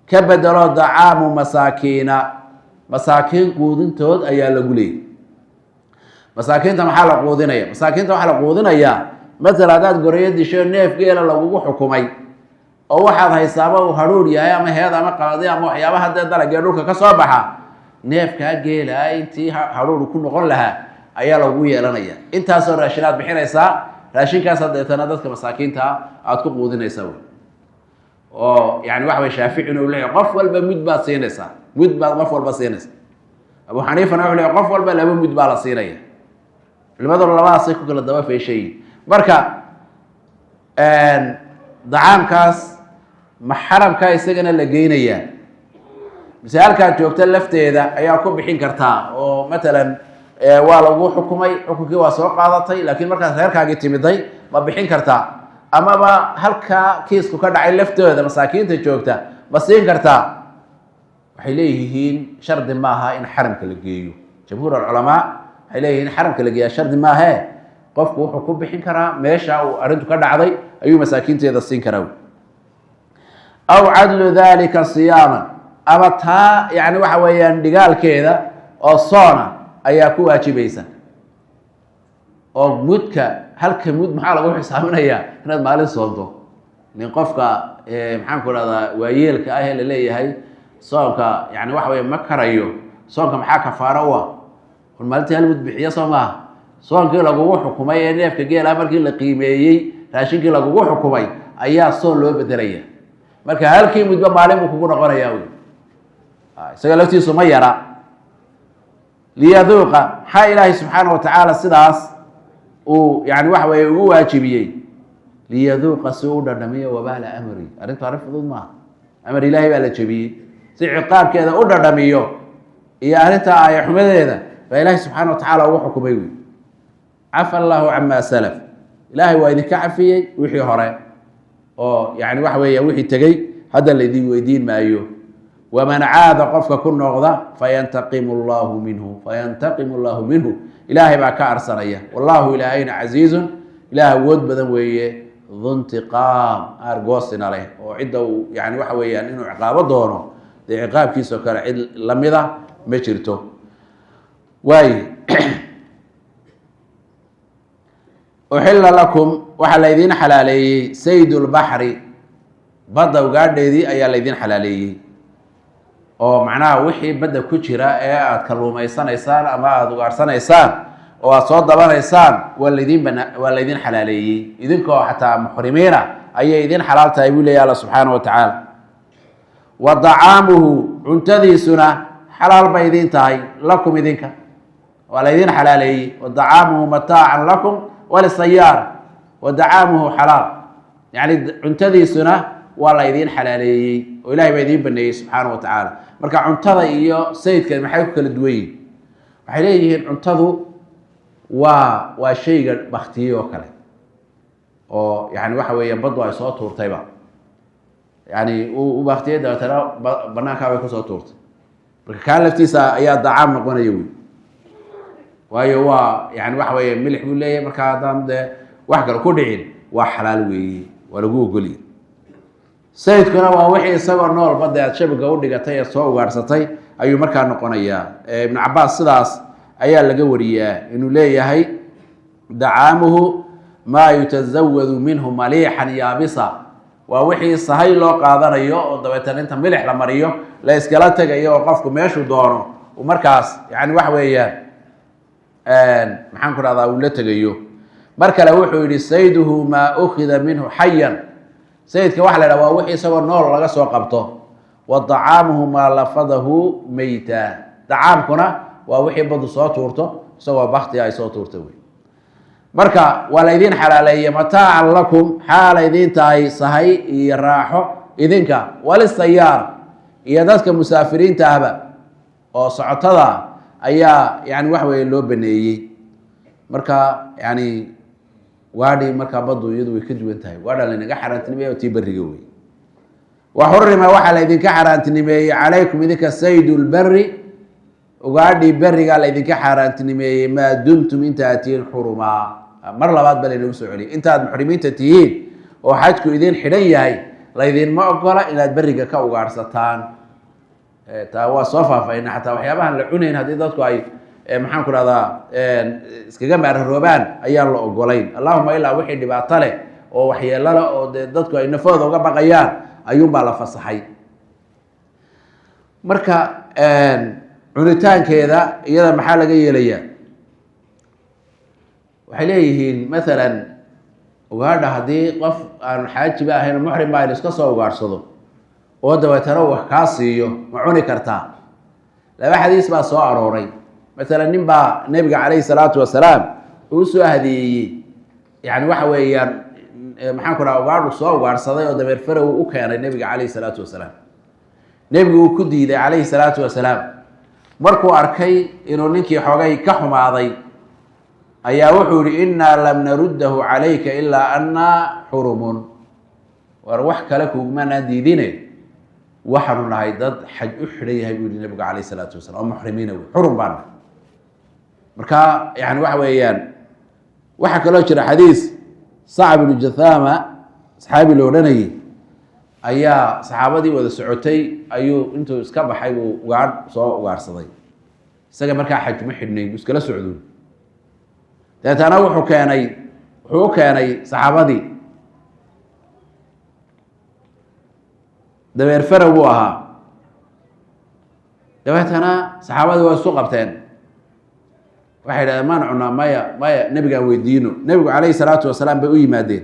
ka bedelo dacaamu masaakiina, masaakiin quudintood ayaa lagu leeyay. Masaakiinta maxaa la quudinaya? Masaakiinta waxaa la quudinayaa, matala haddaad gorayo disho, neef geela lagugu xukumay, oo waxaad haysaaba uu hadhuur yahay ama heed ama qaladi ama waxyaabaha dee dalagee dhulka ka soo baxa, neefkaa geelaa intii hadhuur ku noqon lahaa ayaa lagu yeelanaya. Intaasoo raashinaad bixinaysaa, raashinkaasa deetana dadka masaakiinta aada ku quudinaysaa wey. Oo yani waxa way, Shaaficina uu leeyahy qof walba mud baad siinaysaa, mud baad qof walba siinaysaa. Abu Xaniifana wuxuu leeyahy qof walba laba mud baa la siinaya. Culimaduna labadaasay ku kala daba feeshayiin. Marka dacaamkaas ma xaramkaa isagana la geynayaa mise halkaad joogta lafteeda ayaa ku bixin kartaa? Oo matalan waa lagu xukumay, xukunkii waa soo qaadatay, laakiin markaad reerkaagii timiday ma bixin kartaa? Amaba halkaa kiisku ka dhacay laftooda masaakiinta joogta ma siin kartaa? Waxay leeyihiin shardi maaha in xaramka la geeyo. Jamhuur alculamaa waxay leeyihiin xaramka la geeyaa shardi maahe, qofku wuxuu ku bixin karaa meesha uu arrintu ka dhacday ayuu masaakiinteeda siin karaa. Aw cadlu dalika siyaaman, ama taa yani waxa weeyaan dhigaalkeeda oo soona ayaa ku waajibaysa. Oo mudka, halka mud maxaa lagu xisaabinayaa? Inaad maalin soonto. Nin qofka, maxaan ku rahdaa, waayeelka ah ee laleeyahay soonka yani waxa weya ma karayo soonka, maxaa kafaaro u ah? Un maalintii hal mud bixiya, soo maaha? Soonkii lagugu xukumay ee neefka geela markii la qiimeeyey raashinkii lagugu xukumay ayaa soon loo bedelaya. Marka halkii mudba maalin buu kugu noqonayaa wy, isaga laftiisu ma yara. Liyaduuqa, maxaa Ilaahay subxaana wa tacaala sidaas uu yani waxa weeye ugu waajibiyey? Liyaduuqa, si u dhadhamiyo, wabaala amri. Arrintu arrin fudud maaha, amar Ilaahay baa la jebiyey. Si ciqaabkeeda u dhadhamiyo iyo arrinta aaya xumadeeda baa Ilaahay subxaana wa tacaala ugu xukumay wy. Cafa Allahu camaa salaf, Ilaahay waa idinka cafiyey wixii hore, oo yani waxa weeya wixii tegey hadda laydin weydiin maayo. Waman caada, qofka ku noqda, fayantaqimu llahu minhu, fayantaqimu llahu minhu, Ilaahay baa ka arsanaya. Wallahu, Ilaahayna, casiizun, Ilaah awood badan weeye, duntiqaam, aargoosina leh, oo cidda uu yani waxa weeyaan inuu ciqaabo doono dee ciqaabkiisoo kale cid lamida ma jirto. Waay, uxila lakum, waxaa laydin xalaaleeyey, saydulbaxri, badda ugaadheedii ayaa laydin xalaaleeyey. Oo macnaha wixii badda ku jira ee aada kalluumaysanaysaan ama aada ugaadhsanaysaan oo aada soo dabanaysaan waa laydin bana, waa laydin xalaaleeyey. Idinkoo xataa muxrimiina ayay idin xalaal tahay, buu leeyahy Alla subxaana wa tacaala. Wa dacaamuhu, cuntadiisuna xalaal bay idin tahay, lakum, idinka waa laydin xalaaleeyey. Wa dacaamuhu mataacan lakum walisayaara, wa dacaamuhu xalaal, yacni cuntadiisuna waa la idiin xalaaleeyey oo Ilahay baa idiin baneeyey subxaana wa tacaala. Marka cuntada iyo sayidkan maxay ku kala duwan yihin? Waxay leeyihiin cuntadu waa shayga baktiyey oo kale, oo yani waxa weeya baddu ay soo tuurtayba, yani u baktiyey, dabeetana banaankaa bay kusoo tuurtay. Marka kaa laftiisa ayaa dacaam noqonaya wey, waayo waa yani waxa weeye milix buu leeyahay. Marka haddaan dee wax kale ku dhicin waa xalaal weeye, waa lagu ogoliyay. Sayidkuna waa wixii isagoo nool badda aad shabiga u dhigatay ee soo ugaadhsatay ayuu markaa noqonayaa. Ibnu Cabaas sidaas ayaa laga wariyaa inuu leeyahay dacaamuhu maa yutasawadu minhu maliixan yaabisa, waa wixii sahay loo qaadanayo oo dabeetana inta milix la mariyo la iskala tegayo, oo qofku meeshuu doono uu markaas yani waxa weeyaan, maxaan ku dhahdaa, uu la tegayo. Mar kale wuxuu yihi sayduhu maa ukida minhu xayan. Sayidka waxa la yidhaha waa wixii isagoo nool laga soo qabto. Wa dacaamuhu maa lafadahu meyta, dacaamkuna waa wixii baddu soo tuurto isagoo bakti ay soo tuurta wey. Marka waa la idin xalaaleeyey mataacan lakum, xaala idin tahay sahay iyo raaxo idinka, walisayaar iyo dadka musaafiriinta ahba oo socotada ayaa yani waxa weye loo baneeyey. Marka yani waadhi markaa baddu iyadu way ka duwan tahay, waadha laynaga xaaraantinimeey oo tii beriga wey. Wa xurima, waxaa la idinka xaaraantinimeeyey calaykum idinka saydu lberi, ugaadhii berigaa la idinka xaaraantinimeeyey, maa dumtum intaad tihiin xurumaa. Mar labaad ba laynagu soo celiyay, intaad muxrimiinta tihiin oo xajku idin xidhan yahay laydinma ogola inaad beriga ka ugaadhsataan. Taa waa soo faahfaahina. Xataa waxyaabahan la cunayn haddii dadku ay maxaan ku rahdaa iskaga maararoobaan ayaan la ogolayn, allahuma ilaa wixii dhibaato leh oo waxyeelo leh oo dee dadku ay nafooda uga baqayaan ayuunbaa la fasaxay. Marka cunitaankeeda iyada maxaa laga yeelayaa? Waxay leeyihiin mathalan ugaadha haddii qof aan xaajiba ahayn, muxrim ba, aynu iska soo ugaadhsado oo dabeetana wax kaa siiyo, ma cuni kartaa? Laba xadiis baa soo arooray. Masalan nin baa nebiga calayhi salaatu wasalaam uu soo hadeeyey, yani waxa weeyaan maxaan ku dhaha ugaadhu soo ugaadhsaday oo dameer farow u keenay nebiga calayhi salaatu wasalaam. Nebigu uu ku diiday calayhi salaatu wasalaam. Markuu arkay inuu ninkii xoogay ka xumaaday ayaa wuxuu yihi: "Innaa lam naruddahu calayka ilaa annaa xurumun." War wax kale kugumanaan diidine, waxaanu nahay dad xaj u xidhan yahay, buu yihi nebigu calayhi salaatu wasalam, oo muxrimiina wey, xurum baan nahay. Marka yani waxa weeyaan waxaa kaloo jira xadiis Sacb ibnu Jathama, saxaabi la odhanayay, ayaa saxaabadii wada socotay ayuu intuu iska baxay buu ugaadh soo ugaadhsaday. Isaga markaa xaj ma xidhnayn, buu iskala socdoon. Dabeetana wuxuu u keenay saxaabadii dabeer farow buu ahaa. Dabeetana saxaabadii waa isu qabteen, waxay yidhahdeen: "Maan cunaa?" "Maya, maya, nebigaan weydiino." Nebigu calayhi salaatu wasalaam bay u yimaadeen.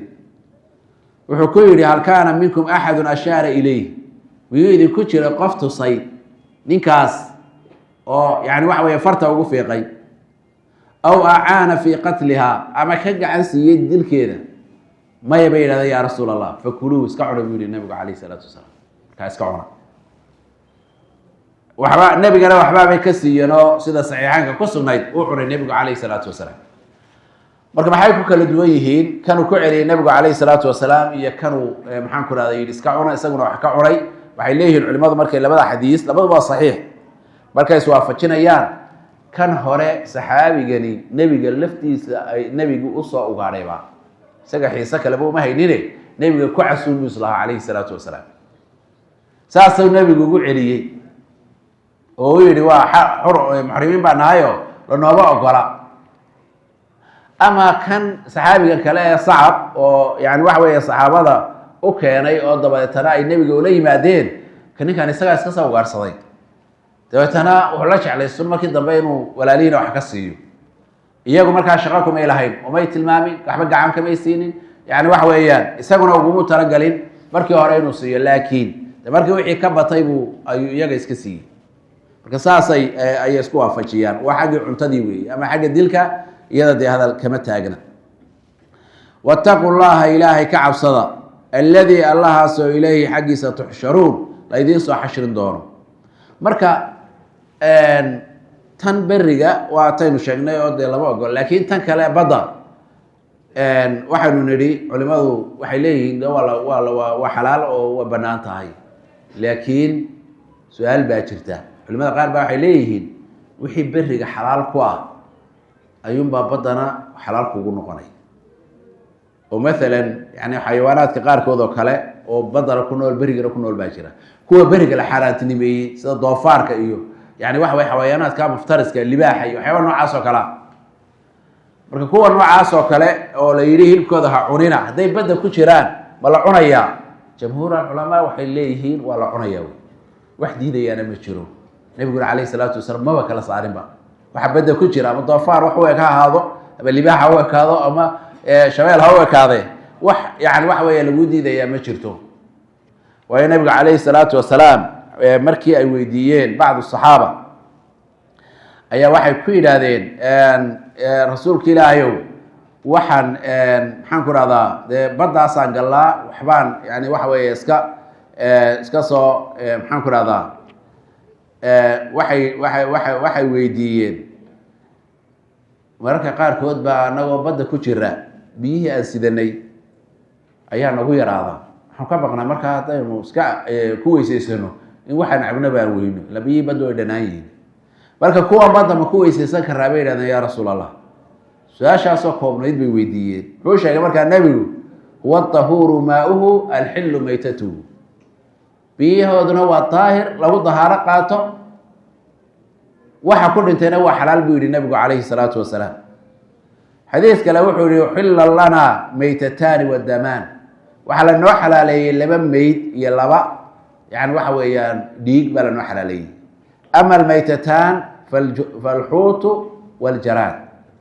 Wuxuu ku yidhi: "Hal kaana minkum axadun ashaara ilayh? Miyuu idinku jiray qof tusay ninkaas oo yani waxa weeye farta ugu fiiqay, aw acaana fii qatlihaa, ama ka gacan siiyey dilkeeda?" "Maya," bay yidhahdeen, "yaa rasuul Allah." "Fakuluu," iska cuna, buu yihi nebigu calayhi salaatu wasalaam. Markaa iska cuna. Waxba nebigana waxbaabay ka siiyeen oo sida saxiixaanka ku sugnayd uu cunay nebigu calayhi salaatu wasalaam. Marka maxay ku kala duwan yihiin kanuu ku celiyey nebigu calayhi salaatu wasalaam iyo kanuu maxaan ku rahday yidhi iska cuna, isaguna wax ka cunay? Waxay leeyihiin culimadu markay labada xadiis, labaduba waa saxiix, markay iswaafajinayaan, kan hore saxaabigani nebiga laftiisa ay nebigu usoo ugaadhayba, isaga xiise kaleba uma haynine, nebiga ku casuum buu islahaa calayhi salaatu wasalaam. Saasuu nebigu ugu celiyey oo u yidhi: "Waa xur, muxrimiin baa nahayo, lanooma ogola." Ama kan saxaabigan kale ee Sacab oo yani waxa weeye saxaabada u keenay oo dabeetana ay nebiga ula yimaadeen, ka ninkan isagaa iska soo ugaarhsaday, dabeetana wuxuu la jeclay sun markii dambe inuu walaalihiina wax ka siiyo. Iyagu markaa shaqo kumay lahayn, umay tilmaamin, waxba gacan kamay siinin. Yani waxa weeyaan isaguna ugumu talagalin markii hore inuu siiyo, laakiin de markii wixii ka batay buu ayuu iyaga iska siiyey. Marka saasay ayay isku waafajiyaan. Waa xaggii cuntadii weeye, ama xagga dilka iyada dee hadal kama taagna. Wattaquu llaha, ilaahay ka cabsada, alladii allahaasoo ilayhi xaggiisa tuxsharuun, laydiin soo xashrin doono. Marka tan beriga waa taynu sheegnay oo dee lama ogol, laakiin tan kale badda waxaynu nidhi culimadu waxay leeyihiin de waa la waa la waa xalaal oo waa bannaan tahay. Laakiin su-aal baa jirta. Culimada qaar baa waxay leeyihiin wixii beriga xalaal ku ah ayuunbaa baddana xalaal kugu noqonay, oo mathalan yani xayawaanaadka qaarkood oo kale oo baddana ku nool berigana ku nool baa jira. Kuwa beriga la xaaraantinimeeyey sida doofaarka iyo yani waxa way xayawaanaadka muftariska, libaaxa iyo waxyaaba noocaas oo kalea. Marka kuwa noocaas oo kale oo la yidhi hilibkooda ha cunina, hadday badda ku jiraan ma la cunayaa? Jamhuur alculamaa waxay leeyihiin waa la cunayaa wey, wax diidayaana ma jiro. Nebiguna calayhi salaatu wasalaam maba kala saarinba waxa badda ku jira, ama doofaar wax u eg ha ahaado, ama libaax ha u ekaado, ama shabeel ha u ekaade. Wax yani waxa weeye lagu diidayaa ma jirto. Waayo, nabigu calayhi salaatu wasalaam markii ay weydiiyeen bacdu saxaaba ayaa waxay ku yidhaahdeen: "Rasuulka Ilaahayow, waxaan, maxaan ku rahdaa, dee baddaasaan gallaa, waxbaan yani waxa weeye iska soo, maxaan ku rahdaa." Waxay weydiiyeen: "Mararka qaarkood baa anagoo badda ku jira biyihii aan sidanay ayaa nagu yaraada. Waxaan ka baqnaa markaa haddaynu iska ku weyseysano in waxaan cabno baan weyno, ila biyihii badda way dhanaan yihiin. Marka kuwan badda ma ku weyseysan karaa?" bay yidhahdeen, "yaa Rasuul Allah." Su-aashaasoo koobnayd bay weydiiyeen. Muxuu sheegay markaa nebigu? "Huwa tahuuru maauhu alxilu maytatuhu." Biyahooduna waa daahir lagu dahaaro qaato, waxa ku dhintayna waa xalaal, buu yihi nabigu calayhi salaatu wasalaam. Xadiis kale wuxuu yihi: "Uxilla lanaa maytataani wadamaan." Waxaa lanoo xalaaleeyey laba meyd iyo laba, yani waxa weeyaan, dhiig baa lanoo xalaaleeyey. "Ama almaytataan falxuutu waljaraad."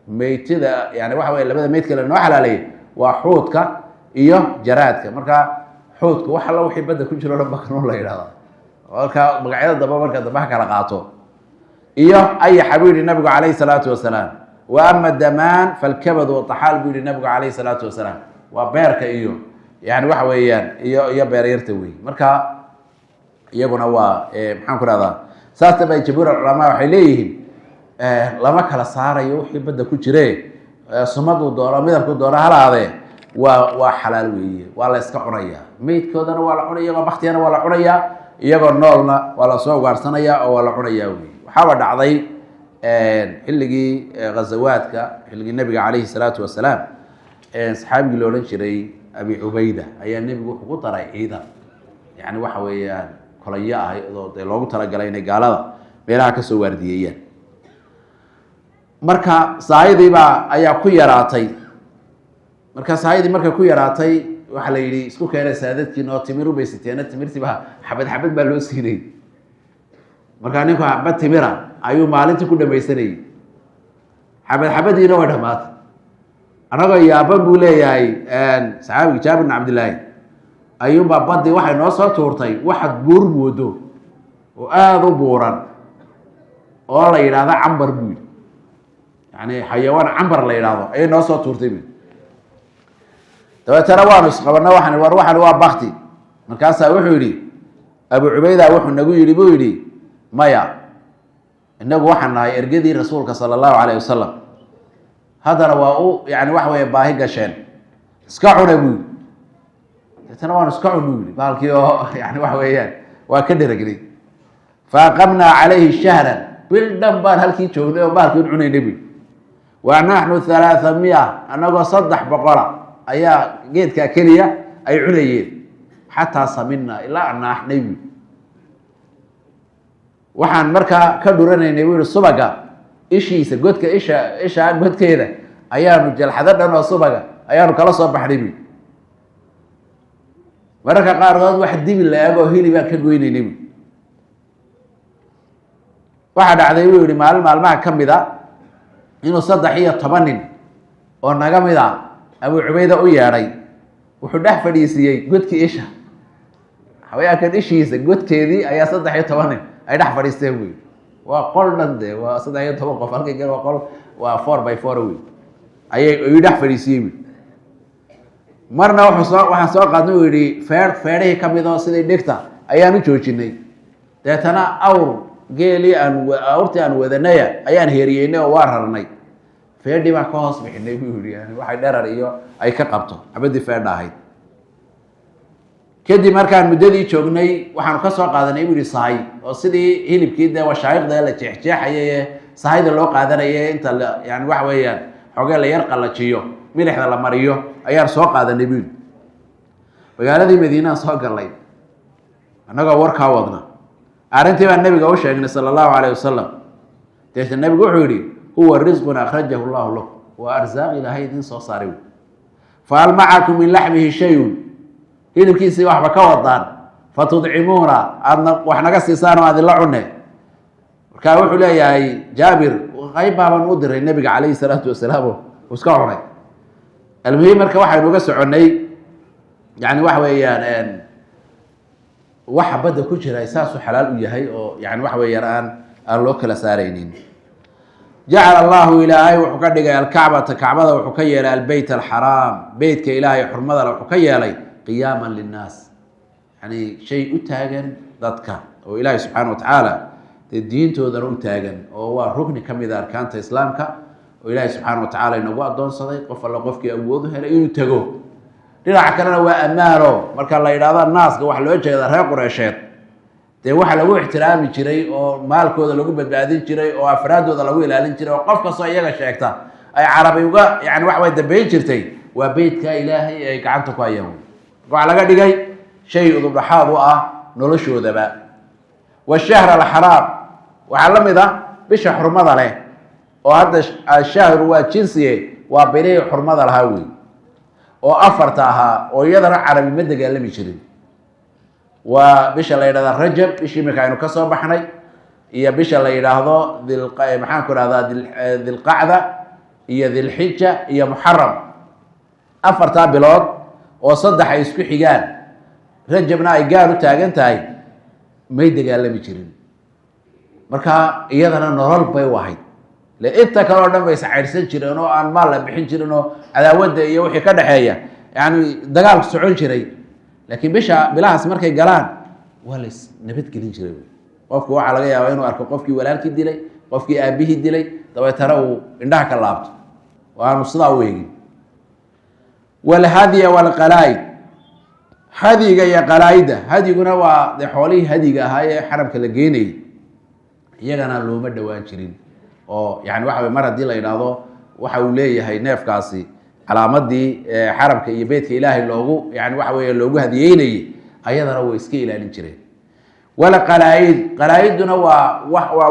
Meytida, yani waxa wey, labada meydka lanoo xalaaleeyey waa xuutka iyo jaraadka. Marka xuutka wax alla wixii badda ku jiro o dhan ba kanuun la yidhahda. Marka magacyada dambe marka dambe ha kala qaato. Iyo ayaxa, buu yihi nabigu calayhi salaatu wasalaam. "Wa ama damaan falkabad wataxaal," buu yihi nabigu calayhi salaatu wasalaam. Waa beerka iyo yani waxa weeyaan iyo beeryarta wey. Marka iyaguna waa, maxaan ku rahdaa, saas bay jamhuur culamaa waxay leeyihiin lama kala saarayo wixii badda ku jire, sumaduu doono, midabku doono halaadee, waa xalaal weeye, waa la iska cunayaa. Meydkoodana waa la cunaya, iyagoo baktiyana waa la cunayaa, iyagoo noolna waa lasoo ugaarsanaya oo waa la cunayaa wey. Waxaaba dhacday xilligii ghazawaadka, xilligii nabiga calayhi salaatu wasalaam, saxaabigii la odhan jiray Abi Cubayda ayaa nebigu wuxuu ku daray ciidan, yani waxa weeyaan, kolanyo ah oo dee loogu talagalay inay gaalada meelaha kasoo waardiyeeyaan. Marka saayadiibaa ayaa ku yaraatay. Marka saayadii markay ku yaraatay, waxaa la yidhi: "Isku keenay saadadkiina." Oo timir ubay siteena, timirtii baa xabad xabad baa loo siinayy. Markaa ninku xabad timira ayuu maalintii ku dhamaysanayey, xabad xabadiina way dhamaatay. "Annagoo yaaban," buu leeyahay saxaabigi Jaabir bin Cabdillaahi, "ayuunbaa badii waxay noo soo tuurtay waxaad buur moodo oo aada u buuran oo la yidhaahdo cambar," buu yidhi. Yani xayawaan cambar la yidhaahdo ayay noo soo tuurtay, buu. Dabeetana waanu isqabanno, waxaan war waxani waa bakti. Markaasaa wuxuu yidhi Abu Cubayda, wuxuu nagu yidhi, buu yidhi, "Maya, inagu waxaan nahay ergadii Rasuulka sala Allahu calayh wasalam. Haddana waa u yani waxa weeye baahi gasheen, iska cuna," buu yidhi. Deetana waanu iska cun, buu yidhi, baalkii oo yani waxa weeyaan waa ka dheragnay. "Fa aqamnaa calayhi shahran." Bil dhan baan halkii joognay oo baalkii un cunaynay, buu. "Wa naxnu 300," annagoo 300 ayaa geedkaa keliya ay cunayeen. "Xataa samina," ilaa aan naaxnay, buu. "Waxaan markaa ka dhuranaynay," buu yihi, "subaga ishiisa, godka isha, ishaa godkeeda ayaanu jalxado dhan oo subaga ayaanu kala soo baxnay," bui. "Mararka qaarkood wax dibi la eg oo hilibaan ka goynaynay," bui. "Waxaa dhacday," buu yihi, "maalin maalmaha ka mid a inuu 13 nin oo naga mid a Abu Cubayda u yeedhay. Wuxuu dhex fadhiisiiyey godkii isha, xawayaankan ishiisa godkeedii ayaa 13 nin ay dhex fadhiisteen," buy. Waa qol dhan dee, waa 13 qof halkay gal, waa qol, waa 4 by 4 wey. Ayay ayuu dhex fadhiisiiyey, buy. "Marna wuxuu soo waxaan soo qaadnay," uu yihi, "feer feedhihii ka mid oo sidii dhigta ayaan u joojinay. Deetana awr geelii aan awrtii aan wadanaya ayaan heeriyeynay oo waa rarnay. Feedhii baan ka hoos bixinay," buu yihi, "yani waxay dherar iyo ay ka qabto xabadii feedha ahayd. Kadib markaan muddadii joognay, waxaanu ka soo qaadanay," buu yihi, "sahay oo sidii hilibkii dee washaayiqda la jeexjeexayay ee sahayda loo qaadanaya, inta la yani waxa weeyaan xogee la yar qallajiyo, milixda la mariyo, ayaan soo qaadanay," buu yihi. "Magaaladii Madiinaan soo gallay annagoo warkaa wadna. Arrintii baan nabiga u sheegnay sala Allahu calayh wasalam. Deetna nebigu wuxuu yihi: 'Huwa risqun akhrajahu Allahu lakum,' waa arsaaq Ilaahay idiin soo saaray wy. 'Fahal macakum min laxmihi shayun?' Hilibkiisii waxba ka wadaan? 'Fatudcimuuna,' aadna wax naga siisaan oo aad ila cune." Marka wuxuu leeyahay Jaabir, qayb baaban u diray nebiga calayhi salaatu wasalaam oo uu iska cunay. Almuhim, marka waxaynu uga soconnay Yani waxa weeyaan waxa badda ku jira saasuu xalaal u yahay, oo yani waxa weeyaan aan loo kala saaraynin. Jacala Allahu, Ilaahay wuxuu ka dhigay, alkacbata, kacbada wuxuu ka yeelay, albeyt alxaraam, beytka Ilaahay xurmada le wuxuu ka yeelay, qiyaaman linnaas, yani shay u taagan dadka oo Ilaahay subxaana wa tacaala dee diintoodana u taagan, oo waa rukni ka mid a arkaanta Islaamka oo Ilaahay subxaana wa tacaala inagu addoonsaday, qof alla qofkii awood u helay inuu tego. Dhinaca kalena waa ammaano. Marka la yidhahdo naaska, waxa loo jeeda reer Qureysheed. Dee waxa lagu ixtiraami jiray oo maalkooda lagu badbaadin jiray oo afraadooda lagu ilaalin jiray oo qof kastoo iyaga sheegta ay Carabi uga yani waxa way dambeyn jirtay, waa beytka Ilaahay ay gacanta ku hayaan. Waxaa laga dhigay shay udubdhaxaad u ah noloshoodaba. Washahr alxaraam waxaa la mid ah bisha xurmada leh, oo hadda ashahru waa jinsiye, waa bilihii xurmada lahaa wey, oo afarta ahaa, oo iyadana Carabi ma dagaalami jirin. Waa bisha la yidhahda Rajab, bishii imika aynu kasoo baxnay, iyo bisha la yidhaahdo dil, maxaan ku rahdaa, Dilqacda iyo Dilxija iyo Muxaram. Afartaa bilood oo saddex ay isku xigaan, Rajabna ay gaar u taagan tahay, may dagaalami jirin. Marka iyadana nolol bay u ahayd. Le inta kale oo dhan bay iscaydhsan jireen oo aan maal la bixin jirin oo cadaawadda iyo wixii ka dhexeeya, yani dagaalku socon jiray, laakiin bisha bilahaas markay galaan waa la is nabadgelin jiray. Qofku waxaa laga yaabaa inuu arko qofkii walaalkii dilay, qofkii aabihii dilay, dabeetana uu indhaha ka laabto oo aanu sidaa u eegin. Walhadya walqalaa'id, hadyiga iyo qalaa-idda. Hadyiguna waa dee xoolihii hadyiga ahaa ee xaramka la geenayay, iyagana looma dhowaan jirin. Oo yani waxa wey, mar haddii la yidhaahdo waxa uu leeyahay neefkaasi calaamadii xaramka iyo beytka Ilaahay loogu, yani waxa weeye, loogu hadiyeynayay, ayadana way iska ilaalin jireen. Wala qalaa-id, qalaa-iduna waa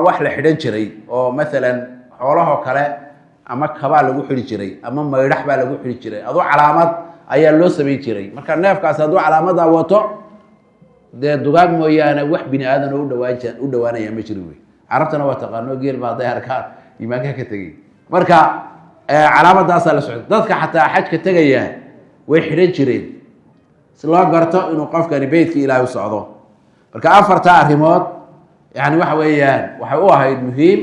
wax la xidhan jiray, oo maalan xoolahoo kale ama kabaa lagu xidhi jiray ama maydhax baa lagu xidhi jiray, aduu calaamad ayaa loo samayn jiray. Marka neefkaasi hadduu calaamadaa wato, dee dugaag mooyaane wax bini aadan oo udhawaan u dhawaanaya ma jirin wey. Carabtana waa taqaano, geel ba hadday arkaan iimaanka ka tegay. Marka calaamadaasaa la socda. Dadka xataa xajka tegaya way xidhan jireen si loo garto inuu qofkani beytkii Ilaahay u socdo. Marka afartaa arrimood yani waxa weeyaan waxay u ahayd muhiim.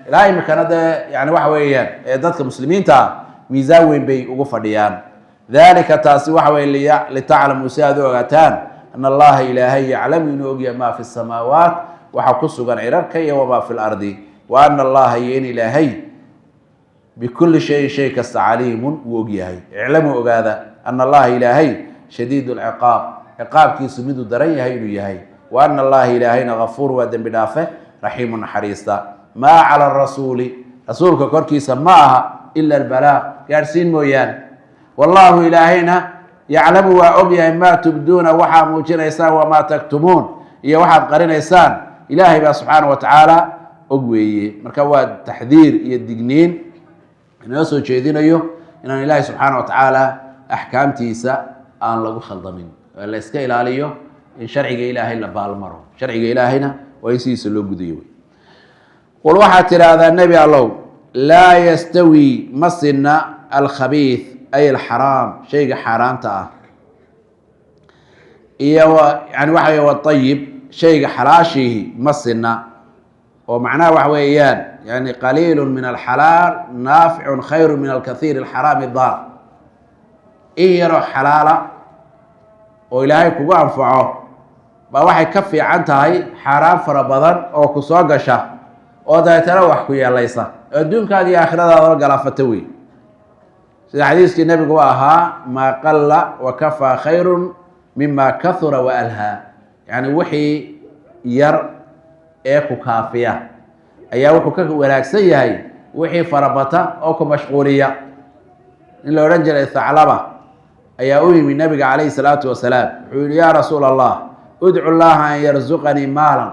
Ilaa imikana dee yani waxa weeyaan dadka muslimiinta ah miisaan weyn bay ugu fadhiyaan. Dalika, taasi waxa weye, litaclamuu, si aad u ogaataan, ana Allaha, Ilaahay, yaclamu, inuu ogyahay, maa fi samaawaat, waxa ku sugan cirarka, iyo wamaa fi lardi, wa ana Allaha, iyo in Ilaahay, bikuli shayin, shay kasta, caliimun, wuu ogyahay. Iclamuu, ogaada, ana Allaha, Ilaahay, shadiid lciqaab, ciqaabkiisu miduu daran yahay inuu yahay, wa ana Allaha, Ilaahayna, gafuur, waa dembi dhaafe, raxiimu, naxariista. Maa cala rasuuli, rasuulka korkiisa ma aha, ila albalaaq, gaadhsiin mooyaane. Wallahu, Ilaahayna, yaclamu, waa ogyahay, maa tubduuna, waxaa muujinaysaan, wamaa taktumuun, iyo waxaad qarinaysaan. Ilaahay baa subxaana wa tacaala og weeye. Marka waa taxdiir iyo digniin inoo soo jeedinayo inaan Ilaahay subxaana wa tacaala axkaamtiisa aan lagu khaldamin, la iska ilaaliyo in sharciga Ilaahay la baalmaro. Sharciga Ilaahayna waa in sidiisa loo gudayo wey. Qul, waxaad tidhaahdaa, Nebi Allow, laa yastawi, ma sinna, alkhabiith ay alxaraam, shayga xaaraanta ah, iyo yani waxa wey waayib, shayga xalaashiihi ma sinna. Oo macnaha waxa weeyaan, yani qaliilu min alxalaal naaficun khayru min alkathiir alxaraami daar. In yaroo xalaala oo Ilaahay kugu anfaco baa waxay ka fiican tahay xaaraan fara badan oo ku soo gasha oo dabeetana wax ku yeelaysa oo adduunkaada iyo aakhiradaadaba galaafata wey. Sida xadiiskii Nebigu u ahaa, maa qalla wa kafaa khayrun mima kahura wa alhaa. Yani wixii yar ee ku kaafiya ayaa wuxuu ka wanaagsan yahay wixii farabata oo ku mashquuliya. In la odhan jiray Thaclaba ayaa u yimi Nabiga calayhi salaatu wasalaam. Wuxuu yihi: "Yaa Rasuul Allah, udcu Llaha an yarzuqanii maalan."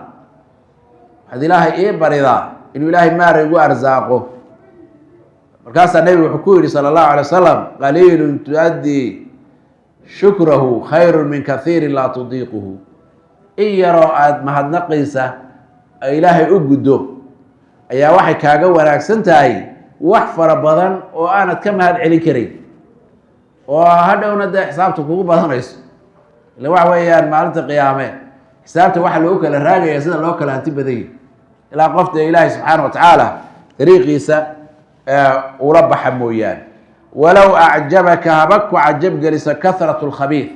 Waxaad Ilaahay ii baridaa inuu Ilaahay maal igu arsaaqo. Markaasaa Nebigu wuxuu ku yihi, sala Allahu alay wasalam: "Qaliilun tuadii shukrahu khayru min kathiirin laa tudiiquhu." In yaroo aada mahadnaqiisa Ilaahay u guddo ayaa waxay kaaga wanaagsan tahay wax fara badan oo aanad ka mahad celin karayn. Oo hadhowna dee xisaabta kugu badanayso. Ila waxa weeyaan maalinta qiyaame xisaabta waxaa loogu kala raagaya sida loo kala hanti badan yahy, ilaa qof dee Ilaahay subxaana wa tacaala dariiqiisa ula baxa mooyaane. Walow acjabaka, haba ku cajabgeliso, kahratu lkhabiid,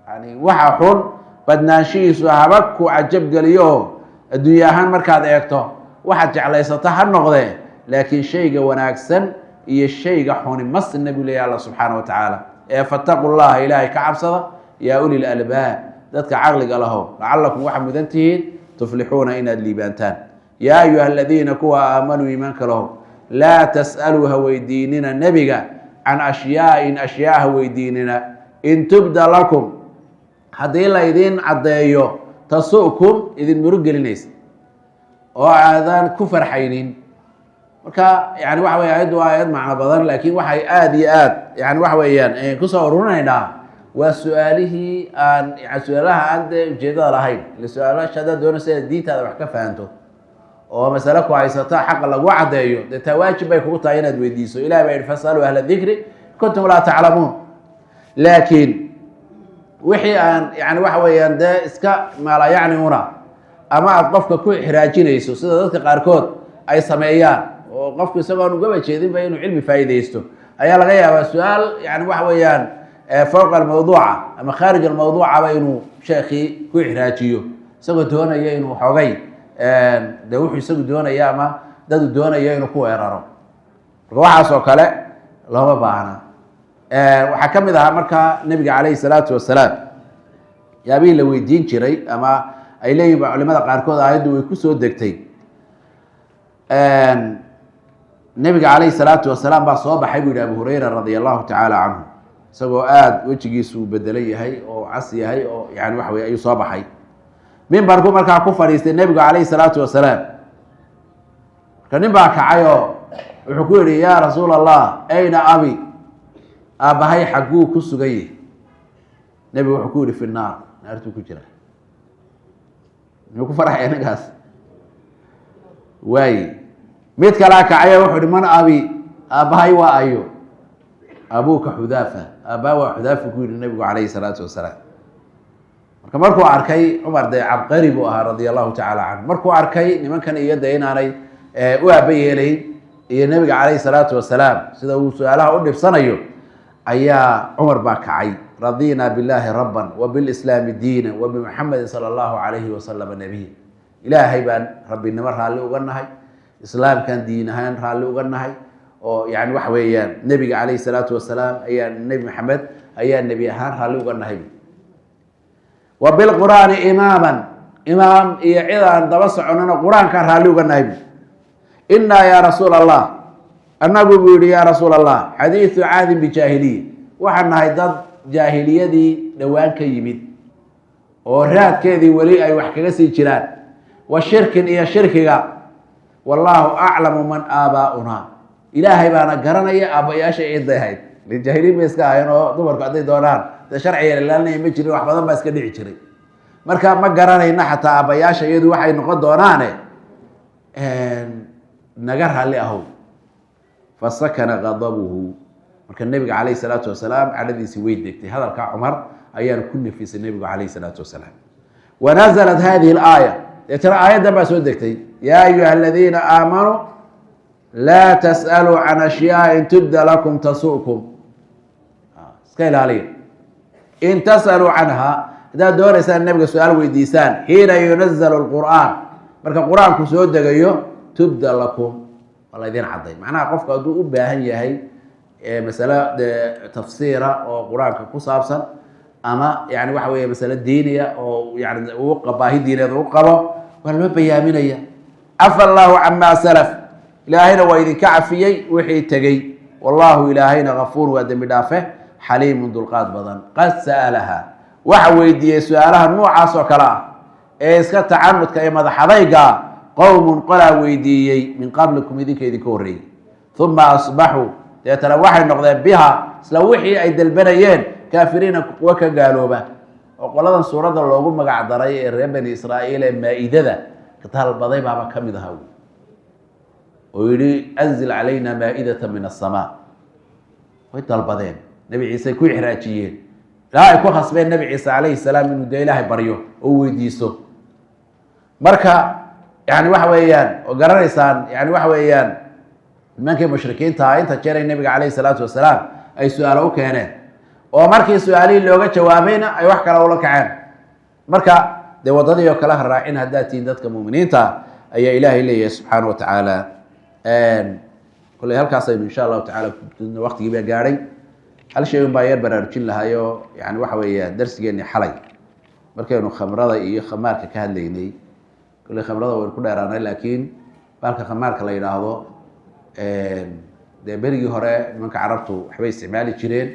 yani waxa xun badnaanshihiisu haba ku cajabgeliyo adduunye ahaan markaad eegto, waxaad jeclaysato ha noqdee, laakiin shayga wanaagsan iyo shayga xuni masna buu leeyahy Alla subxaana wa tacaala. Ee fataqu llaha, Ilaahay ka cabsada, yaa uli lalbaab, dadka caqliga lahow, lacalakum, waxaa mudan tihiin, tuflixuuna, inaad liibaantaan. Yaa ayuha aladiina, kuwa aamanuu, iimaanka lahow, laa tas'aluu, ha weydiinina nebiga, can ashyaain, ashyaa ha weydiinina, in tubda lakum, haddii laydin caddeeyo, tasu'kum, idin murug gelinaysa oo aadan ku farxaynin. Marka yani waxa wey ayaddu waa ayad macno badan, laakiin waxay aada iyo aad yani waxa weeyaan kusoo ururinaynaa waa su-aalihii aan yani su-aalaha aan dee ujeedada lahayn. Ila su-aalasha haddaad doonaysa inaad diintaada wax ka fahanto oo masale ku haysata xaqa lagu caddeeyo, dee taa waajib bay kugu tahay inaad weydiiso. Ilahi baa yihi: fasaluu ahla dikri kuntum laa taclamuun. Laakiin wixii aan yani waxa weeyaan dee iska maalayacni una ama aad qofka ku ixraajinayso, sida dadka qaarkood ay sameeyaan, oo qofku isagoon ugaba jeedinba inuu cilmi faa'iidaysto ayaa laga yaabaa su-aal yani waxa weeyaan fowqa almawduuca ama khaarij almawduucaba inuu sheekii ku ixraajiyo, isagoo doonaya inuu xogay dee wuxuu isagu doonaya ama dadu doonayo inuu ku weeraro. Marka waxaas oo kale looma baahna. Waxaa ka mid ahaa marka nebiga calayhi salaatu wasalaam yaabihii la weydiin jiray ama ay leeyihin ba culimada qaarkood aayaddu way kusoo degtay. Nebiga calayhi salaatu wasalaam baa soo baxay, buu yihi Abu Hurayra radia Allahu tacaala canhu, isagoo aada wejigiisu uu bedelan yahay oo cas yahay oo yani waxa wey ayuu soo baxay. Mimbarku markaa ku fadhiistay nebigu calayhi salaatu wasalaam. Marka nin baa kacay oo wuxuu ku yihi: yaa Rasuul Allah, ayna abi? Aabbahay xagguu ku sugan yahy? Nebigu wuxuu ku yihi: fi naar, naartuu ku jira. Muxuu ku farxaya ninkaas? Waaye, mid kalaa kacayo, wuxuu ihi: man abi? Aabbahay waa ayo? Abuuka Xudaafa, aabbaha waa Xudaafa, ku yihi nebigu calayhi salaatu wasalaam. Marka markuu arkay Cumar, dee cabqari buu ahaa radia Allahu tacaala canhu, markuu arkay nimankan iyo dee inaanay u aaba yeelayn iyo nebiga calayhi salaatu wasalaam sida uu su-aalaha u dhibsanayo, ayaa Cumar baa kacay: radiina billahi rabban wa bilislaami diina wa bimuxamedin sala Allahu calayhi wasalama nabiy. Ilaahay baan rabbinimo raalli uga nahay, islaamkan diin ahaan raalli uga nahay, oo yani waxa weeyaan nebiga calayhi salaatu wasalaam ayaa, Nebi Maxamed ayaa nebi ahaan raalli uga nahay, wa bilqur'aani imaaman, imaam iyo cid aan daba soconana qur-aankaan raalli uga nahay. Innaa yaa Rasuul Allah, annagu, buu yihi, yaa Rasuul Allah, xadiidu caadin bijaahiliya, waxaan nahay dad jaahiliyadii dhowaan ka yimid oo raadkeedii weli ay wax kaga sii jiraan, wa shirkin, iyo shirkiga. Wallaahu aclamu man aabaa'unaa, Ilaahay baana garanaya aabbayaasha ciday ahayd. Jaahiliin bay iska ahayn oo dumarku hadday doonaan dee sharciga ilaalinaya ma jirin, wax badan baa iska dhici jiray. Marka ma garanayna xataa aabbayaasha iyadu waxay noqon doonaane, naga raalli ahow. Fasakana qadabuhu, marka nebiga calayhi salaatu wasalaam cadhadiisii way degtay. Hadalkaa Cumar ayaana ku nafisay nebigu calayhi salaatu wasalaam. Wa nazalat hadihi alaaya, deetana aayaddan baa soo degtay: yaa ayuha aladiina aamanuu laa tas'aluu can ashyaa in tubda lakum tasu'kum. Iska ilaaliya. In tas'aluu canha, haddaad doonaysaan nebiga su-aal weydiisaan, xiina yunazalu lqur'aan, marka qur-aanku soo degayo, tubda lakum, waa la idin cadday. Macnaha qofku hadduu u baahan yahay masale dee tafsiira oo qur-aanka ku saabsan ama yani waxa weeye masale diiniya oo yani uu baahi diineed uu qabo, waa loo bayaaminaya. Cafa Allahu camaa salaf, Ilaahayna waa idinka cafiyey wixii tegey. Wallahu, Ilaahayna, gafuur, waa dembi dhaafe, xaliimun, dulqaad badan. Qad sa'alaha, waxa weydiiyey su-aalaha noocaas oo kale ah ee iska tacanudka iyo madaxadayga, qowmun, qolaa weydiiyey, min qablikum, idinka idinka horreeyey, uma asbaxuu, deetana waxay noqdeen, biha, isla wixii ay dalbanayeen, kaafiriina, kuwa ka gaalooba. Oo qoladan suuradda loogu magac daray ee reer Bani Israa'iil ee maa-idada dalbaday baaba ka mid ahaa, oo yihi: anzil calayna maa-idata min asamaa. Way dalbadeen. Nebi Ciise ku ixraajiyeen ilaa ay ku khasbeen Nebi Ciise calayhi salaam inuu dee Ilaahay baryo oo weydiisto. Marka yani waxa weeyaan oo garanaysaan, yani waxa weeyaan nimankii mushrikiinta ah inta jeer ay Nebiga calayhi salaatu wasalaam ay su-aalo u keeneen, oo markii su-aalihii looga jawaabayna ay wax kale ula kaceen. Marka dee waddadii oo kale ha raacin haddaad tihiin dadka muuminiinta, ayaa Ilaahay leeyahay subxaana wa tacaala. Kolley halkaas aynu insha Allahu tacala, waqtigii baa gaadhay. Hal shay un baa yar baraarujin lahayo, yani waxa weeyaan darsigeeni xalay markaynu khamrada iyo khamaarka ka hadlaynay. Kolley khamrada waynu ku dheeraanay, laakiin baalka khamaarka la yidhaahdo dee berigii hore nimanka Carabtu waxbay isticmaali jireen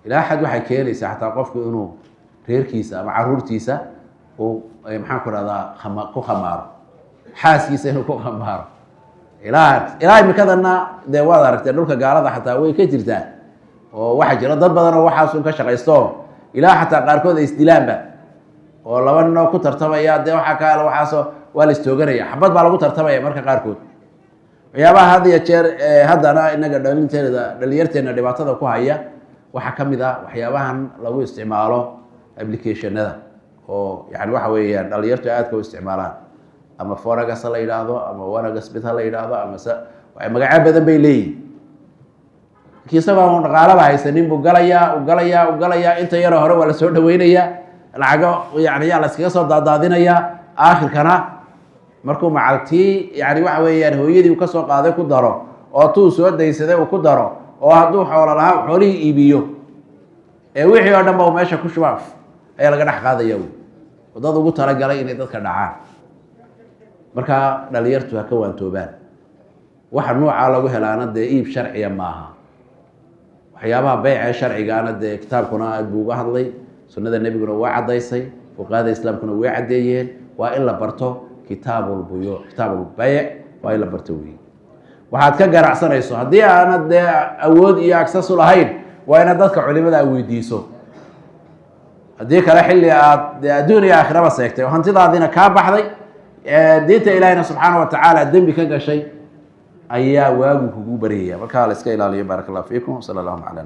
ilaa xad waxay keenaysaa xataa qofku inuu reerkiisa ama caruurtiisa uu, maxaan ku rahdaa, ku khamaaro, xaaskiisa inuu ku khamaaro. Ilaa imikadana dee waad aragtee, dhulka gaalada xataa way ka jirtaa, oo waxaa jira dad badan oo waxaasun ka shaqaysto, ilaa xataa qaarkood ay isdilaanba, oo laba nin oo ku tartamaya dee waxaa kaale waxaasoo waa la istooganaya, xabad baa lagu tartamaya. Marka qaarkood waxyaabaha had iyo jeer haddana inaga dhalinteeda, dhalinyarteena dhibaatada ku haya waxaa ka mid ah waxyaabahan lagu isticmaalo applicationada, oo yani waxa weeyaan dhalinyartu aadka u isticmaalaan, ama forex ha la yidhaahdo ama 1xBet ha la yidhaahdo, ama se magacyo badan bay leeyihin. Markii isagoo dhaqaalaba haysanin buu galayaa, u galayaa, u galayaa. Inta yaroo hore waa lasoo dhaweynayaa, lacago yani yaa la iskaga soo daadaadinayaa. Aakhirkana markuu macaltii yani waxa weeyaan hooyadii uu kasoo qaaday ku daro, oo tuu soo daysaday uu ku daro, oo hadduu xoolo lahaa xoolihii iibiyo, ee wixii oo dhan ba uu meesha ku shubaa, ayaa laga dhex qaadaya wy oo dad ugu talagalay inay dadka dhacaan. Marka dhalinyartu ha ka waantoobaan waxa noocaa lagu helaana. Dee iib sharciya maaha. Waxyaabaha beycee sharcigaana dee kitaabkuna aad buu uga hadlay, sunnada Nebiguna waa caddaysay, fuqahada Islaamkuna way caddeeyeen. Waa in la barto kitaabulbuyuuc, kitaabulbeyc waa in la barto wey waxaad ka ganacsanayso. Haddii aanad dee awood iyo access u lahayn, waa inaad dadka culimada a weydiiso. Haddii kale xilli aad dee adduun iyo aakhiraba seegtay oo hantidaadiina kaa baxday, diinta Ilaahina subxaana wa tacaala dembi ka gashay, ayaa waagu kugu baryaya. Marka la iska ilaaliyo. Baarak Allah fiikum, sala allahuma cala.